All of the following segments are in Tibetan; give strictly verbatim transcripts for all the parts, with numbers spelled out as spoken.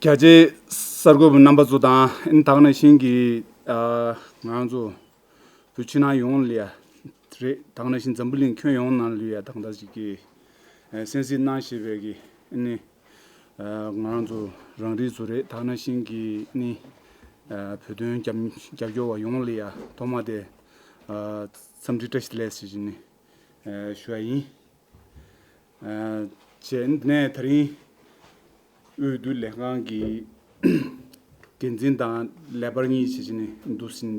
རྒྱ་ཆེའི་གསར་འགོད་པ་རྣམ་པ་ཚོ་དང་ཨ་ནི་ད་ག་ནང་བཞིན་གྱི་ཨ་ང་རང་ཚོ་བོད་ཕྱི་ནང་ཡོངས་ལ་ཡ་རེད། ད་ག་ནང་བཞིན་འཛམ་བུ་གླིང་ཁྱོན་ཡོངས་ནང་ལ་ཡ་ད་ག་འདྲ་ཞིག་གི་ཨ་གསན་གཟིགས་གནང་བཞིན་པའི་གི་ཨ་ནི་ཨ་ང་རང་ཚོ་རང་རིགས་ཚོ་རེད། ད་ག་ནང་བཞིན་གྱི་ཨ་ནི་ཨ་བོད་དོན་རྒྱབ་རྒྱབ་སྐྱོར་བ་ཡོངས་ལ་ཡ་ཐོག་མ་དེ་ཨ་འཚམས་འདྲི་བཀྲ་ཤིས་བདེ་ལེགས་ཞེས་བྱས་ནས་ཨ་ཞུ་བ་ཡིན། ཨ་བྱས་ནས་ད་རིང་དབུས་འོས་བསྡུ་ལས་ཁང་གི་འགན་འཛིན་དང་ལས་འཕར་གཉིས་བྱས་བྱས་ནས་འདུག་ཟིན།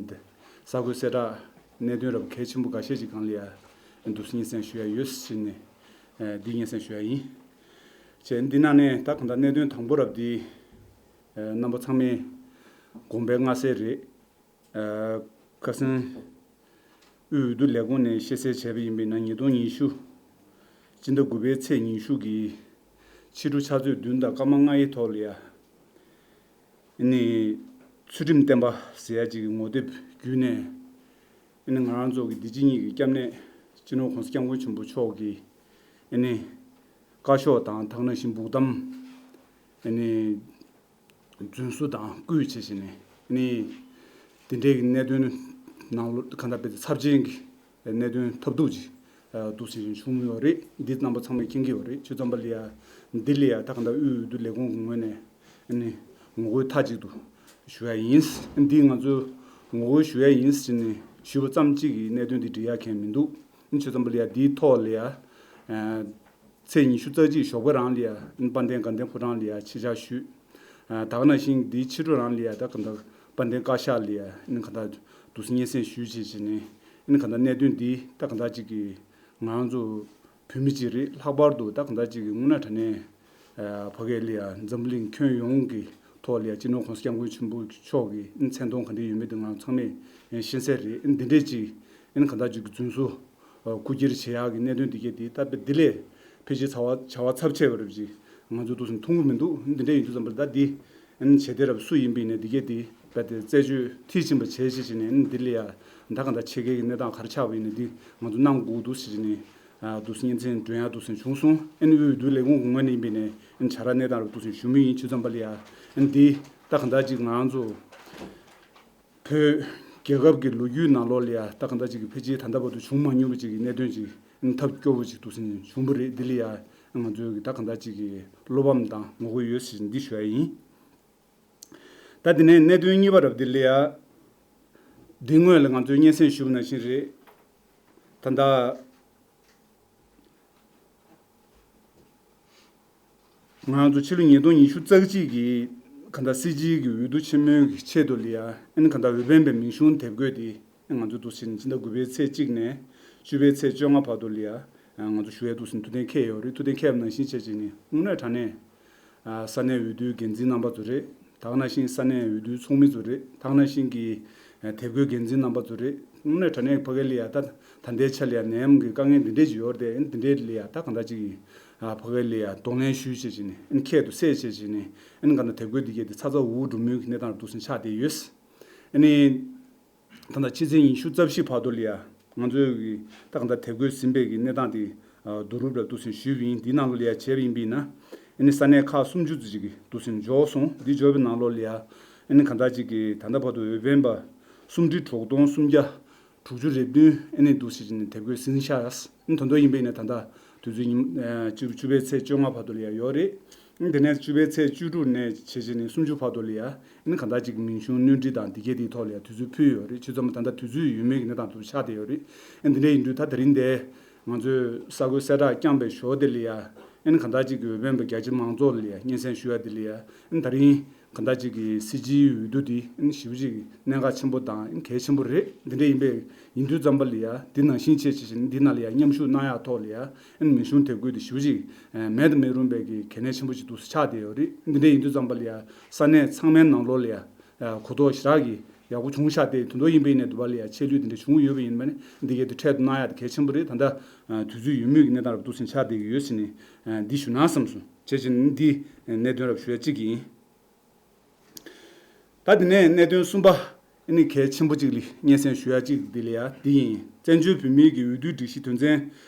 གསར་འགོད་གསལ་བསྒྲགས་གནད་དོན་རབ་གལ་ཆེན་པོ་འགའ་ཤས་ཤིག་སྒང་ལ་ཡ་འདུག་སྙན་སེང་ཞུ་ཡ་ཡོད་ཟེར་ནས་ཨ་འདི་སྙན་སེང་ཞུ་ཡ་ཡིན། བྱས་ནས་འདི་ནང་ནས་ད་གང་ལྟར་གནད་དོན་དང་པོ་རབ་འདི་ཨ་རྣམ་པ་ཚང་མས་དགོངས་པའི་མངའ་གསལ་རེད། ཨ་ཁ་སང་དབུས་འོས་བསྡུ་ལས་ཁུངས་ནས་ཤེས་གསལ་བྱས་པ་ཡིན་པས་ན། ཉིས་སྟོང་ཉི་ཤུ་སྤྱི་ཟླ་དགུ་པའི་ཚེས་ཉི་ཤུ་གི་ཕྱི་དྲོ་ཆུ་ཚོད་བདུན་དང་སྐར་མ་ལྔ་ཡི་ཐོག་ལ་ཡ་ཨ་ནི་ཚུལ་ཁྲིམས་བསྟན་པ་ཟེར་ཡ་ཅིག་གི་ངོ་དེབ་བརྒྱུད་ནས་ཨ་ནི་ང་རང་ཚོ་གི་འདི་ཕྱི་གཉིས་ཀྱི་སྐྱབས་གནས་སྤྱི་ནོར་༸གོང་ས་༸སྐྱབས་མགོན་ཆེན་པོ་མཆོག་གི་ཨ་ནི་བཀའ་ཤོག་དང་ད་ག་ནང་བཞིན་སྦུག་དམ་ཨ་ནི་རྫུན་བཟོ་དང་བརྐུས་བྱས་བྱས་ནས་ནི། དེ་འདྲའི་གི་གནད་དོན་ནང་ལོ་གང་ལྟར་དཔེ་ཚབས་ཆེན་གྱི་གནད་དོན་ཐབས་སྡུག་ཅིག་འདུག་ཟིན་བྱུང་ཡོད་རེད། འདི་རྣམ་པ་ཚང་མས་མཁྱེན་གྱི་ཡོད་རེད། བྱས་ཙང་པ་ལ་ཡ་འདི་ལ་ཡ་ད་གང་ལྟར་དབུས་འོས་བསྡུ་ལས་ཁུངས་ཀྱི་ངོས་ནས་ནི་ངོ་རྒོལ་མཐའ་གཅིག་ཏུ་ཞུ་ཡ་ཡིན། འདི་ང་ཚོས་ངོ་རྒོལ་ཞུ་ཡ་ཡིན་ཟེར་ནས་ཞུས་པ་ཙམ་གཅིག་གིས་གནད་དོན་འདི་འགྲིག་ཡ་གང་ཡང་མི་འདུག་བྱས་ཙང་པ་ལ་ཡ་འདིའི་ཐོག་ལ་ཡ་ཚེས་ཉི་ཤུ་རྩ་གཅིག་ཞོགས་པ་རང་ལ་ཡ་དཔལ་ལྡན་དགའ་ལྡན་ཕོ་བྲང་ལ་ཡ་ཆེད་བཅར་ཞུས། ད་ག་ནང་བཞིན་འདིའི་ཕྱི་དྲོ་རང་ལ་ཡ་ད་གང་ལྟར་དཔལ་ལྡན་བཀའ་ཤག་ལ་ཡ་ནི་གང་ལྟར་འདུག་སེ་སྙན་སེང་ཞུས་བྱས་བྱས་ནས་ནི་གང་ལྟར་གནད་དོན་འདི་ད་གང་ལྟར་ཅིག་གི་ང་རང་ཚོ་བོད་མི་ཅིག་རེད། ལྷག་པར་དུ་ད་གང་ལྟར་ཅིག་གི་དངོས་གནས་དྲང་གནས་ཕ་གི་ལ་ཡ་འཛམ་བུ་གླིང་ཁྱོན་ཡོངས་ཀྱི་ཐོག་ལ་ཡ་སྤྱི་ནོར་༸གོང་ས་༸སྐྱབས་མགོན་ཆེན་པོ་མཆོག་གི་མཚན་མཐོང་ག་འདྲ་ཡོད་མེད་དེ་ང་ཚང་མས་ཤེས་གསལ་རེད། འདི་འདྲས་ཅིག་གང་ལྟར་ཅིག་གི་རྫུན་བཟོ་རྐུ་འཁྱེར་བྱེད་ཡག་གི་གནད་དོན་འདི་གས་དེ་ད་དཔེ་འདི་ལས་ཕལ་ཆེར་བྱ་བ་བྱ་བ་ཚབས་ཆེ་བ་རབ་ཅིག་ང་ཚོ་འདུག་སེ་མཐོང་གི་མི་འདུག་འདི་འདྲ་ཡིན་དུས་ཙམ་པར་ད་འདི་བྱེད་དེ་རབ་སུ་ཡིན་པ་ཡིན་ནའི་འདི་གས་དེ་དཔེ་དེ་རྩད་གཅོད་མཐིལ་ཕྱིན་པ་བྱས་བྱས་བྱས་ནས་འདི་ལ་ཡ་ད་གང་ལྟར་ཆེད་མཁས་ཀྱི་གནས་སྟངས་ག་རེ་ཆགས་པ་ཡིན་ནའི་འདི་ང་ཚོ་གནང་དགོས་འདུག་ཟེར་བྱས་ནས་འདུག་སེ་སྙན་སེང་སྒྲོན་ཡ་འདུག་སེ་བྱུང་སོང་། ཨ་ནི་དབུས་འོས་བསྡུ་ལས་ཁུངས་ཀྱི་ངོས་ནས་ཡིན་པ་ཡིན་ནའི་བྱ་ར་གནས་སྟངས་རབ་འདུག་སེ་ཞུ་མུས་ཡིན། བྱས་ཙང་པ་ལ་ཡ་འདི་ད་གང་ལྟར་ཅིག་ང་རང་ཚོ་བོད་རྒྱལ་ཁབ་ཀྱི་ལོ་རྒྱུས་ནང་ལོགས་ལ་ཡ་ད་གང་ལྟར་ཅིག་གི་ཕལ་ཆེར་ད་ལྟ་བར་དུ་བྱུང་མ་མྱོང་བ་ཅིག་གི་གནད་དོན་ཅིག་ཐབས་སྐྱོ་བོ་ཅིག་འདུག་སེ་བྱུང་བ་རེད། འདི་ལ་ཡ་ང་ཚོའི་གི་ད་གང་ལྟར་ཅིག་གི་བློ་ཕམ་དང་ངོ་རྒོལ་ཡོད་ཟེར་འདི་ཞུ་ཡ་ཡིན། ད་དེ་ནས་གནད་དོན་གཉིས་པ་རབ་འདི་ལ་ཡ་འདི་སྔོན་ལ་ང་ཚོས་སྙན་སེང་ཞུས་པ་ནང་བཞིན་རེད། ད་ལྟ་ང་རང་ཚོ་ཕྱི་ལོ་ཉིས་སྟོང་ཉི་ཤུ་རྩ་གཅིག་གི་གང་ལྟར་སྲིད་སྤྱིའི་གི་འོས་བསྡུ་ཆེན་མོའི་གི་ཆེད་དུ་ལ་ཡ་ཨ་ནི་གང་ལྟར་འོས་འཕེན་པའི་མིང་གཞུང་དེབ་འགོད་དེ་ང་ཚོ་འདུག་སེ་ཕྱི་ཟླ་དགུ་པའི་ཚེས་གཅིག་ནས་བཅུ་པའི་ཚེས་བཅོ་ལྔ་བར་དུ་ལ་ཡ་ང་ཚོ་ཞུ་ཡས་འདུག་སེ་ཐུགས་གཏན་འཁེལ་ཡོད་རེད། ཐུགས་གཏན་འཁེལ་བ་ནང་བཞིན་བྱས་བྱས་ནས་དངོས་གནས་དྲང་གནས་ས་གནས་འོས་བསྡུའི་འགན་འཛིན་རྣམ་པ་ཚོ་རེད། ད་ག་ནང་བཞིན་ས་གནས་འོས་བསྡུའི་ཚོགས་མི་ཚོ་རེད། ད་ག་ནང་བཞིན་གྱི་དེབ་འགོད་འགན་འཛིན་རྣམ་པ་ཚོ་རེད། དངོས་གནས་དྲང་གནས་ཕ་གི་ལ་ཡ་ད་ད་ལྟའི་ཆ་ལ་ཡ་ནད་ཡམས་ཀྱི་དཀའ་ངལ་འདི་འདྲས་ཅིག་ཡོད་རེད་དེ། ཨ་ནི་འདི་འདྲས་ལ་ཡ་ད་གང་ལྟར་ཅིག་གི་ཕ་གི་ལ་ཡ་གདོང་ལེན་ཞུས་བྱས་བྱས་ནས་ཨ་ནི་ཁྱད་དུ་བསད་བྱས་བྱས་ནས་ཨ་ནི་གང་ལྟར་དེབ་འགོད་འདི་གས་དེ་ཚ་ཚ་འུར་འུར་འགྲོ་མུས་ཀྱི་གནས་སྟངས་འདུག་སེ་ཆགས་བསྡད་ཡོད། ཨ་ནི། ད་ལྟ་ཕྱི་ཚེས་ཉི་ཤུ་རྩ་བཞི་བར་དུ་ལ་ཡ་ང་ཚོས་ཀྱི་ད་གང་ལྟར་དེབ་འགོད་ཟིན་པའི་གི་གནས་སྟངས་དེ་བསྡུ་རུབ་ལ་འདུག་སེ་ཞུས་པ་ཡིན། འདིའི་ནང་ལོགས་ལ་ཡ་བྱས་པ་ཡིན་པ་ཡིན་ན་ཨ་ནི་ས་གནས་ཁག་སུམ་ཅུ་ཙམ་ཅིག་གི་འདུག་སེ་འབྱོར་སོང་། འདི་འབྱོར་བའི་ནང་ལོགས་ལ་ཡ་ཨ་ནི་གང་ལྟར་ཅིག་གི་ད་ལྟ་བར་དུ་འོས་འཕེན་པ་སུམ་ཁྲི་དྲུག་སྟོང་སུམ་བརྒྱ་དྲུག་ཅུ་རེ་བདུན་ཨ་ནི་འདུག་སེ་བྱས་ནས་དེབ་འགོད་ཟིན་ཤག་ཨ་ནི་ད་དུང་ཡིན་པ་ཡིན་ན་ད་ལྟ་དུས་ཚོད་ཉིན་བཅུ་བཅུ་པའི་ཚེས་བཅོ་ལྔ་བར་དུ་ལ་ཡ་ཡོད་རེད། དེ་ནས་བཅུ་པའི་ཚེས་བཅུ་དྲུག་ནས་བྱས་བྱས་ནས་སུམ་ཅུ་བར་དུ་ལ་ཡ་ཨ་ནི་གང་ལྟར་ཅིག་མིང་གཞུང་སྣོན་འཕྲི་དང་འདི་གས་དེའི་ཐོག་ལ་ཡ་དུས་ཚོད་ཕུལ་ཡོད་རེད། བྱས་ཙང་ད་ལྟ་དུས་ཚོད་ཡོད་མེད་ཀྱི་གནས་སྟངས་དུ་ཆགས་བསྡད་ཡོད་རེད། ཨ་འདི་འདྲ་ཡིན་དུས་ད་དེ་རིང་འདི་ང་ཚོས་གསར་འགོད་གསལ་བསྒྲགས་བསྐྱངས་པའི་ཞོར་དེ་ལ་ཡ་ཨ་ནི་གང་ལྟར་ཅིག་གི་འོས་འཕེན་པ་རྒྱ་ཆེ་མང་ཚོགས་ལ་ཡ་སྙན་སེང་ཞུ་ཡ་དེ་ལ་ཡ་ཨ་ནི་ད་རིང་གང་ལྟར་ཅིག་གི་སྲིད་སྤྱིའི་འོས་བསྡུ་འདི་ཨ་ནི་ཞེ་པོ་ཅིག་གནད་འགག་ཆེན་པོ་དང་ཨ་ནི་གལ་ཆེན་པོ་རེད། འདི་འདྲ་ཡིན་པས་ཡིན་དུས་ཙམ་པ་ལ་ཡ་འདི་ནང་བཞིན་བྱས་བྱས་བྱས་ནས་འདི་ནང་ལ་ཡ་མཉམ་ཞུགས་གནང་ཡ་ཐོག་ལ་ཡ། ཨ་ནི་མིང་གཞུང་དེབ་འགོད་དེ་ཞེ་པོ་ཅིག་ཨ་མེད་དུ་མི་རུང་བའི་གི་གལ་གནད་ཆེན་པོ་ཅིག་འདུག་སེ་ཆགས་བསྡད་ཡོད་རེད། འདི་འདྲ་ཡིན་དུས་ཙམ་པ་ལ་ཡ་ས་གནས་ཚང་མའི་ནང་ལོགས་ལ་ཡ་ཨ་གོ་རྟོགས་ཞེ་དྲག་གི་ཡག་པོ་བྱུང་ཤག་སྟེ། དེ་འདྲ་ཡིན་པའི་ནས་འདུག་པ་ལ་ཡ་ཆད་ལུས་འདི་འདྲ་བྱུང་ཡོད་པ་ཡིན་པ་ནི་འདི་གའི་དུ་འཕྲལ་དུ་གནང་ཡ་དེ་གལ་ཆེན་པོ་རེད། ད་ལྟ་ཨ་དུས་ཚོད་ཡོད་མུས་ཀྱི་གནས་སྟངས་རབ་འདུག་སེ་ཆགས་བསྡད་ཀྱི་ཡོད་ཟེར་ནས་ཨ་འདི་ཞུ་ན་བསམ་སོང་། བྱས་ཙང་འདི་གནད་དོན་རབ་ཞུ་ཡ་གཅིག་ཡིན། ད་དེ་ནས་གནད་དོན་གསུམ་པ་ཨ་ནི་གལ་ཆེན་པོ་གཅིག་ལ་སྙན་སེང་ཞུ་ཡ་གཅིག་འདི་ལ་ཡ་འདི་ཡིན། བཙན་བྱོལ་བོད་མིའི་གི་འོས་བསྡུའི་སྒྲིག་གཞི་དོན་ཚན་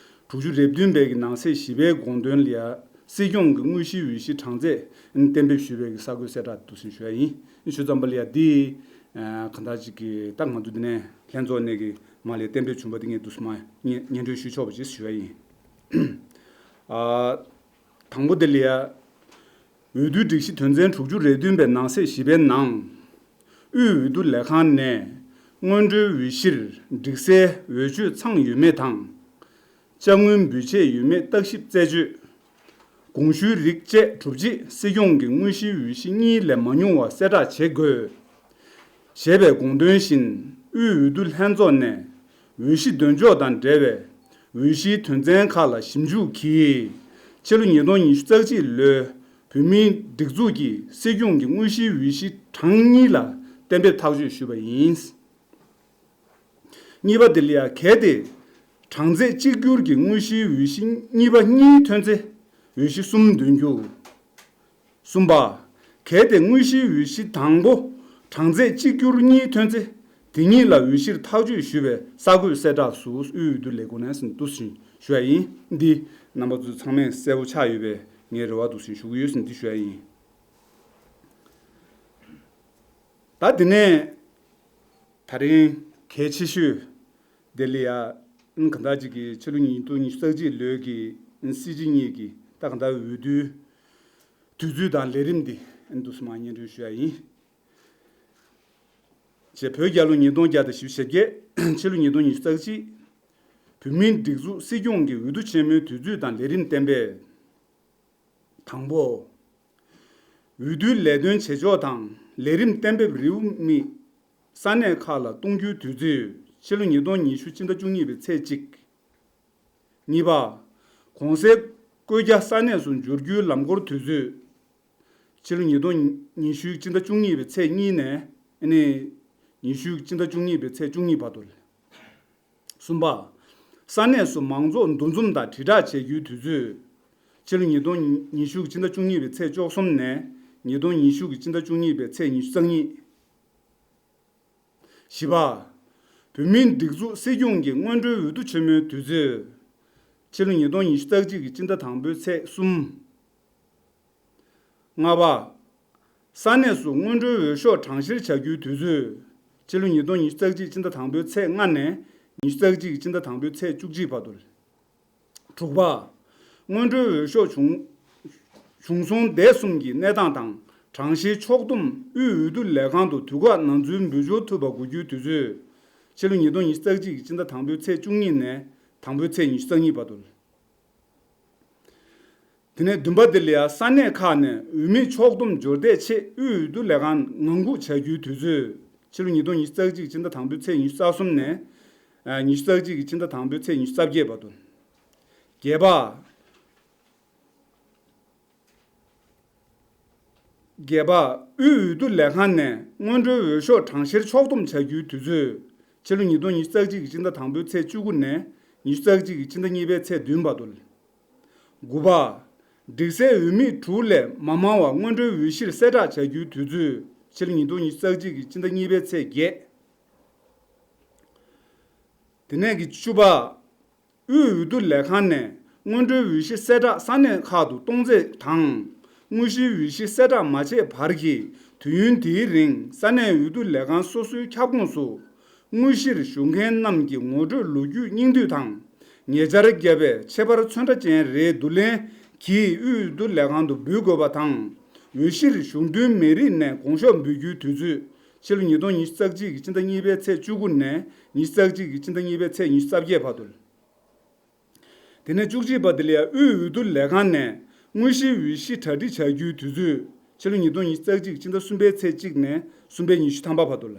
དྲུག་ཅུ་རེ་བདུན་པའི་གི་ནང་གསེས་བཞི་པའི་དགོངས་དོན་ལ་ཡ་ སྲིད་སྐྱོང་གི་དངོས་གཞིའི་འོས་གཞི་གྲངས་ཚད་གཏན་འབེབས་ཞུས་པའི་གསར་འགོད་གསལ་བསྒྲགས་འདུག་ཟིན་ཞུ་ཡ་ཡིན། ཞུ་ཙམ་པ་ལ་ཡ་འདི་གང་ལྟར་ཅིག་གི་ད་ང་ཚོ་འདི་ནས་ལྷན་ཚོགས་ནས་ཀྱི་མ་ལས་གཏན་འབེབས་བྱུང་བ་འདི་ངས་འདུག་སེ་མ་སྙན་སྒྲོན་ཞུ་ཆོག་པ་ཅིག་ཞུ་ཡ་ཡིན། དང་པོ་དེ་ལ་ཡ། འོས་བསྡུའི་སྒྲིག་གཞི་དོན་ཚན་དྲུག་ཅུ་རེ་བདུན་པའི་ནང་གསེས་བཞི་པའི་ནང་། དབུས་འོས་བསྡུ་ལས་ཁང་ནས་སྔོན་འགྲོའི་འོས་གཞིར་སྒྲིག་སའི་འོས་ཆོས་ཚང་ཡོད་མེད་དང་། ཅ་དངོས་འབུལ་ཆད་ཡོད་མེད་བརྟག་ཞིབ་རྩད་གཅོད། དགོངས་ཞུའི་རིགས་བཅས་གྲུབ་རྗེས་སྲིད་སྐྱོང་གི་དངོས་གཞིའི་འོས་གཞི་གཉིས་ལས་མ་ཉུང་བ་གསལ་བསྒྲགས་བྱེད་དགོས། ཞེས་པའི་དགོངས་དོན་བཞིན་དབུས་འོས་བསྡུ་ལྷན་ཚོགས་ནས་འོས་གཞི་འདོན་ཕྱོགས་དང་འབྲེལ་བའི་འོས་གཞིའི་དོན་ཚན་ཁག་ལ་ཞིབ་འཇུག་གིས་ཕྱི་ལོ་ཉིས་སྟོང་ཉི་ཤུ་རྩ་གཅིག་ལོའི་བོད་མིའི་སྒྲིག་འཛུགས་ཀྱི་སྲིད་སྐྱོང་གི་དངོས་གཞིའི་འོས་གཞི་གྲངས་གཉིས་ལ་གཏན་འབེབས་ཐག་གཅོད་ཞུས་པ་ཡིན། གཉིས་པ་དེ་ལ་ཡང་གལ་ཏེ་གྲངས་ཚད་གཅིག་གྱུར་གྱི་དངོས་གཞིའི་འོས་གཞི་གཉིས་པ་གཉིས་ཐོན་ཚེ་འོས་གཞི་གསུམ་འདོན་རྒྱུ། གསུམ་པ། གལ་ཏེ་དངོས་གཞིའི་འོས་གཞི་དང་པོ་གྲངས་ཚད་གཅིག་གྱུར་གཉིས་ཐོན་ཚེ་དེ་གཉིས་ལ་འོས་གཞིར་ཐག་གཅོད་ཞུས་པའི་གསར་འགོད་གསལ་བསྒྲགས་སུ་དབུས་འོས་བསྡུ་ལས་ཁུངས་ནས་འདུག་ཟིན་ཞུ་ཡ་ཡིན། འདི་རྣམ་པ་ཚོ་ཚང་མས་གསལ་པོ་ཆགས་ཡོད་པའི་ངའི་རེ་བ་འདུག་ཟིན་ཞུ་གི་ཡོད་ཟིན་འདི་ཞུ་ཡ་ཡིན། ད་དེ་ནས་ད་རིང་གལ་ཆེ་ཤོས་དེ་ལ་ཡ་གང་ལྟར་ཅིག་གི་ཕྱི་ལོ་ཉིས་སྟོང་ཉི་ཤུ་རྩ་གཅིག་ལོའི་གི་སྲིད་སྤྱི་གཉིས་ཀྱི་ད་གང་ལྟར་འོས་བསྡུའི་དུས་ཚོད་དང་ལས་རིམ་འདི་འདུག་སེ་མར་སྙན་སྒྲོན་ཞུ་ཡ་ཡིན། བྱས་བོད་རྒྱལ་ལོ་ཉིས་སྟོང་བརྒྱ་དང་བཞི་བཅུ་ཞེ་བརྒྱད། ཕྱི་ལོ་ཉིས་སྟོང་ཉི་ཤུ་རྩ་གཅིག་བོད་མིའི་སྒྲིག་འཛུགས་སྲིད་སྐྱོང་གི་འོས་བསྡུ་ཆེན་མོའི་དུས་ཚོད་དང་ལས་རིམ་གཏན་འབེབས། དང་པོ། འོས་བསྡུའི་ལས་དོན་བྱེད་ཕྱོགས་དང་ལས་རིམ་གཏན་འབེབས་རེའུ་མིག་ས་གནས་ཁག་ལ་གཏོང་རྒྱུའི་དུས་ཚོད་ཕྱི་ལོ་ཉིས་སྟོང་ཉི་ཤུ་སྤྱི་ཟླ་བཅུ་གཉིས་པའི་ཚེས་གཅིག་གཉིས་པ། གོང་གསལ་བཀོད་རྒྱ་ས་གནས་སུ་འབྱོར་རྒྱུའི་ལམ་སྐོར་དུས་ཚོད། ཕྱི་ལོ་ཉིས་སྟོང་ཉི་ཤུ་སྤྱི་ཟླ་བཅུ་གཉིས་པའི་ཚེས་གཉིས་ནས་ཨ་ནི་ཉི་ཤུ་སྤྱི་ཟླ་བཅུ་གཉིས་པའི་ཚེས་བཅུ་གཉིས་བར་དུ། གསུམ་པ། ས་གནས་སུ་མང་ཚོགས་འདུ་འཛོམས་དང་དྲིལ་བསྒྲགས་བྱེད་རྒྱུའི་དུས་ཚོད། ཕྱི་ལོ་ཉིས་སྟོང་ཉི་ཤུ་སྤྱི་ཟླ་བཅུ་གཉིས་པའི་ཚེས་བཅུ་གསུམ་ནས་ཉིས་སྟོང་ཉི་ཤུ་གི་སྤྱི་ཟླ་བཅུ་གཉིས་པའི་ཚེས་ཉི་ཤུ་རྩ་གཉིས། བཞི་པ། བོད་མིའི་སྒྲིག་འཛུགས་སྲིད་སྐྱོང་གི་སྔོན་འགྲོའི་འོས་བསྡུ་ཆེན་མོའི་དུས་ཚོད། ཕྱི་ལོ་ཉིས་སྟོང་ཉི་ཤུ་རྩ་གཅིག་གི་སྤྱི་ཟླ་དང་པོའི་ཚེས་གསུམ། ལྔ་པ། ས་གནས་སུ་སྔོན་འགྲོའི་འོས་ཤོག་གྲངས་བཤེར་བྱ་རྒྱུའི་དུས་ཚོད། ཕྱི་ལོ་ཉིས་སྟོང་ཉི་ཤུ་རྩ་གཅིག་སྤྱི་ཟླ་དང་པོའི་ཚེས་ལྔ་ནས་ཉི་ཤུ་རྩ་གཅིག་སྤྱི་ཟླ་དང་པོའི་ཚེས་བཅུ་གཅིག་བར་དུ། དྲུག་པ། སྔོན་འགྲོའི་འོས་ཤོག་བྱུང་བྱུང་སོང་སྡེ་གསུམ་གྱི་གནས་སྟངས་དང་གྲངས་བཤེར་ཕྱོགས་བསྡོམས་དབུས་འོས་བསྡུ་ལས་ཁང་དུ་དུས་བཀག་ནང་ཚུད་འབུལ་འབྱོར་ཐུབ་པ་དགོས་རྒྱུའི་དུས་ཚོད། ཕྱི་ལོ་ཉིས་སྟོང་ཉི་ཤུ་རྩ་གཅིག་གི་སྤྱི་ཟླ་དང་པོའི་ཚེས་བཅུ་གཉིས་ནས་དང་པོའི་ཚེས་ཉི་ཤུ་རྩ་གཉིས་བར་དུ། དེ་ནས་བདུན་པ་དེ་ལ་ཡང་ས་གནས་ཁག་ནས་འོས་མི་ཕྱོགས་བསྡོམས་འབྱོར་ལྡན་ཆེད་དབུས་འོས་བསྡུ་ལས་ཁང་ངང་སྒུག་བྱ་རྒྱུའི་དུས་ཚོད། ཕྱི་ལོ་ཉིས་སྟོང་ཉི་ཤུ་རྩ་གཅིག་སྤྱི་ཟླ་དང་པོའི་ཚེས་ཉི་ཤུ་རྩ་གསུམ་ནས་ཉི་ཤུ་རྩ་གཅིག་གི་སྤྱི་ཟླ་དང་པོའི་ཚེས་ཉི་ཤུ་རྩ་བརྒྱད་བར་དུ། བརྒྱད་པ། བརྒྱད་པ། དབུས་འོས་བསྡུ་ལས་ཁང་ནས་སྔོན་འགྲོའི་འོས་ཤོག་གྲངས་བཤེར་ཕྱོགས་བསྡོམས་བྱ་རྒྱུའི་དུས་ཚོད། ཕྱི་ལོ་ཉིས་སྟོང་ཉི་ཤུ་རྩ་གཅིག་གི་སྤྱི་ཟླ་དང་པོའི་ཚེས་བཅུ་དགུ་ནས་ཉི་ཤུ་རྩ་གཅིག་གི་སྤྱི་ཟླ་གཉིས་པའི་ཚེས་བདུན་བར་དུ། དགུ་པ། སྒྲིག་སའི་འོས་མི་དྲུག་ལས་མ་མང་བ་སྔོན་འགྲོའི་འོས་གཞིར་གསལ་བསྒྲགས་བྱ་རྒྱུའི་དུས་ཚོད། ཕྱི་ལོ་ཉིས་སྟོང་ཉི་ཤུ་རྩ་གཅིག་གི་སྤྱི་ཟླ་གཉིས་པའི་ཚེས་བརྒྱད། དེ་ནས་ཀྱི་བཅུ་པ། དབུས་འོས་བསྡུ་ལས་ཁང་ནས་སྔོན་འགྲོའི་འོས་གཞི་གསལ་བསྒྲགས་ས་གནས་ཁག་ཏུ་གཏོང་ཚད་དང་། དངོས་གཞིའི་འོས་གཞི་གསལ་བསྒྲགས་མ་བྱས་བར་གྱི་དུས་ཡུན་དེའི་རིང་ས་གནས་འོས་བསྡུ་ལས་ཁང་སོ་སོའི་ཁྱབ་ཁོངས་སུ་དངོས་གཞིར་ཞུགས་མཁན་རྣམས་ཀྱི་ངོ་སྤྲོད་ལོ་རྒྱུས་སྙིང་བསྡུས་དང་། ཉེ་ཆར་བརྒྱབ་པའི་ཁྱད་པར་ཚོན་ཁྲ་ཅན་རེའི་བསྡུ་ལེན་གྱིས་དབུས་འོས་བསྡུ་ལས་ཁང་དུ་འབུལ་དགོས་པ་དང་། འོས་གཞིར་ཞུགས་འདུན་མི་རིགས་ནས་དགོངས་ཞུ་འབུལ་རྒྱུའི་དུས་ཚོད། ཕྱི་ལོ་ཉིས་སྟོང་ཉི་ཤུ་རྩ་གཅིག་གི་སྤྱི་ཟླ་གཉིས་པའི་ཚེས་བཅུ་དགུ་ནས་ཉི་ཤུ་རྩ་གཅིག་གི་སྤྱི་ཟླ་གཉིས་པའི་ཚེས་ཉི་ཤུ་རྩ་བརྒྱད་བར་དུ། དེ་ནས་བཅུ་གཅིག་པ་དེ་ལ་ཡང་དབུས་འོས་བསྡུ་ལས་ཁང་ནས་དངོས་གཞིའི་འོས་གཞི་གྲ་སྒྲིག་བྱ་རྒྱུའི་དུས་ཚོད། ཕྱི་ལོ་ཉིས་སྟོང་ཉི་ཤུ་རྩ་གཅིག་ཕྱི་ཟླ་གསུམ་པའི་ཚེས་གཅིག་ནས་གསུམ་པའི་ཉི་ཤུ་ཐམ་པ་བར་དུ་ལ།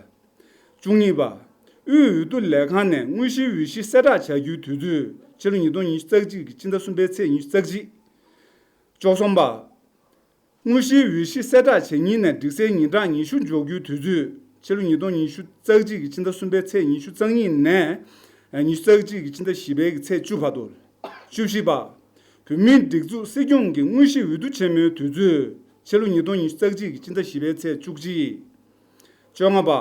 བཅུ་གཉིས་པ། དབུས་འོས་བསྡུ་ལས་ཁང་ནས་དངོས་གཞིའི་འོས་གཞི་གསལ་བསྒྲགས་བྱ་རྒྱུའི་དུས་ཚོད། ཕྱི་ལོ་ཉིས་སྟོང་ཉི་ཤུ་རྩ་གཅིག་ཕྱི་ཟླ་གསུམ་པའི་ཚེས་ཉི་ཤུ་རྩ་གཅིག་བཅུ་གསུམ་པ། དངོས་གཞིའི་འོས་གཞི་གསལ་བསྒྲགས་བྱེད་ཉིན་ནས་སྒྲིག་གསལ་ཉིན་གྲངས་ཉི་ཤུ་འཇོག་རྒྱུའི་དུས་ཚོད། ཕྱི་ལོ་ཉིས་སྟོང་ཉི་ཤུ་རྩ་གཅིག་གི་ཕྱི་ཟླ་གསུམ་པའི་ཚེས་ཉི་ཤུ་རྩ་གཉིས་ནས་ཉི་ཤུ་རྩ་གཅིག་གི་ཕྱི་ཟླ་བཞི་པའི་ཚེས་བཅུ་བར་དུ། བཅུ་བཞི་པ། བོད་མིའི་སྒྲིག་འཛུགས་སྲིད་སྐྱོང་གི་དངོས་གཞི་འོས་བསྡུ་ཆེན་མོའི་དུས་ཚོད། ཕྱི་ལོ་ཉིས་སྟོང་ཉི་ཤུ་རྩ་གཅིག་གི་ཕྱི་ཟླ་བཞི་པའི་ཚེས་བཅུ་གཅིག་བཅོ་ལྔ་པ།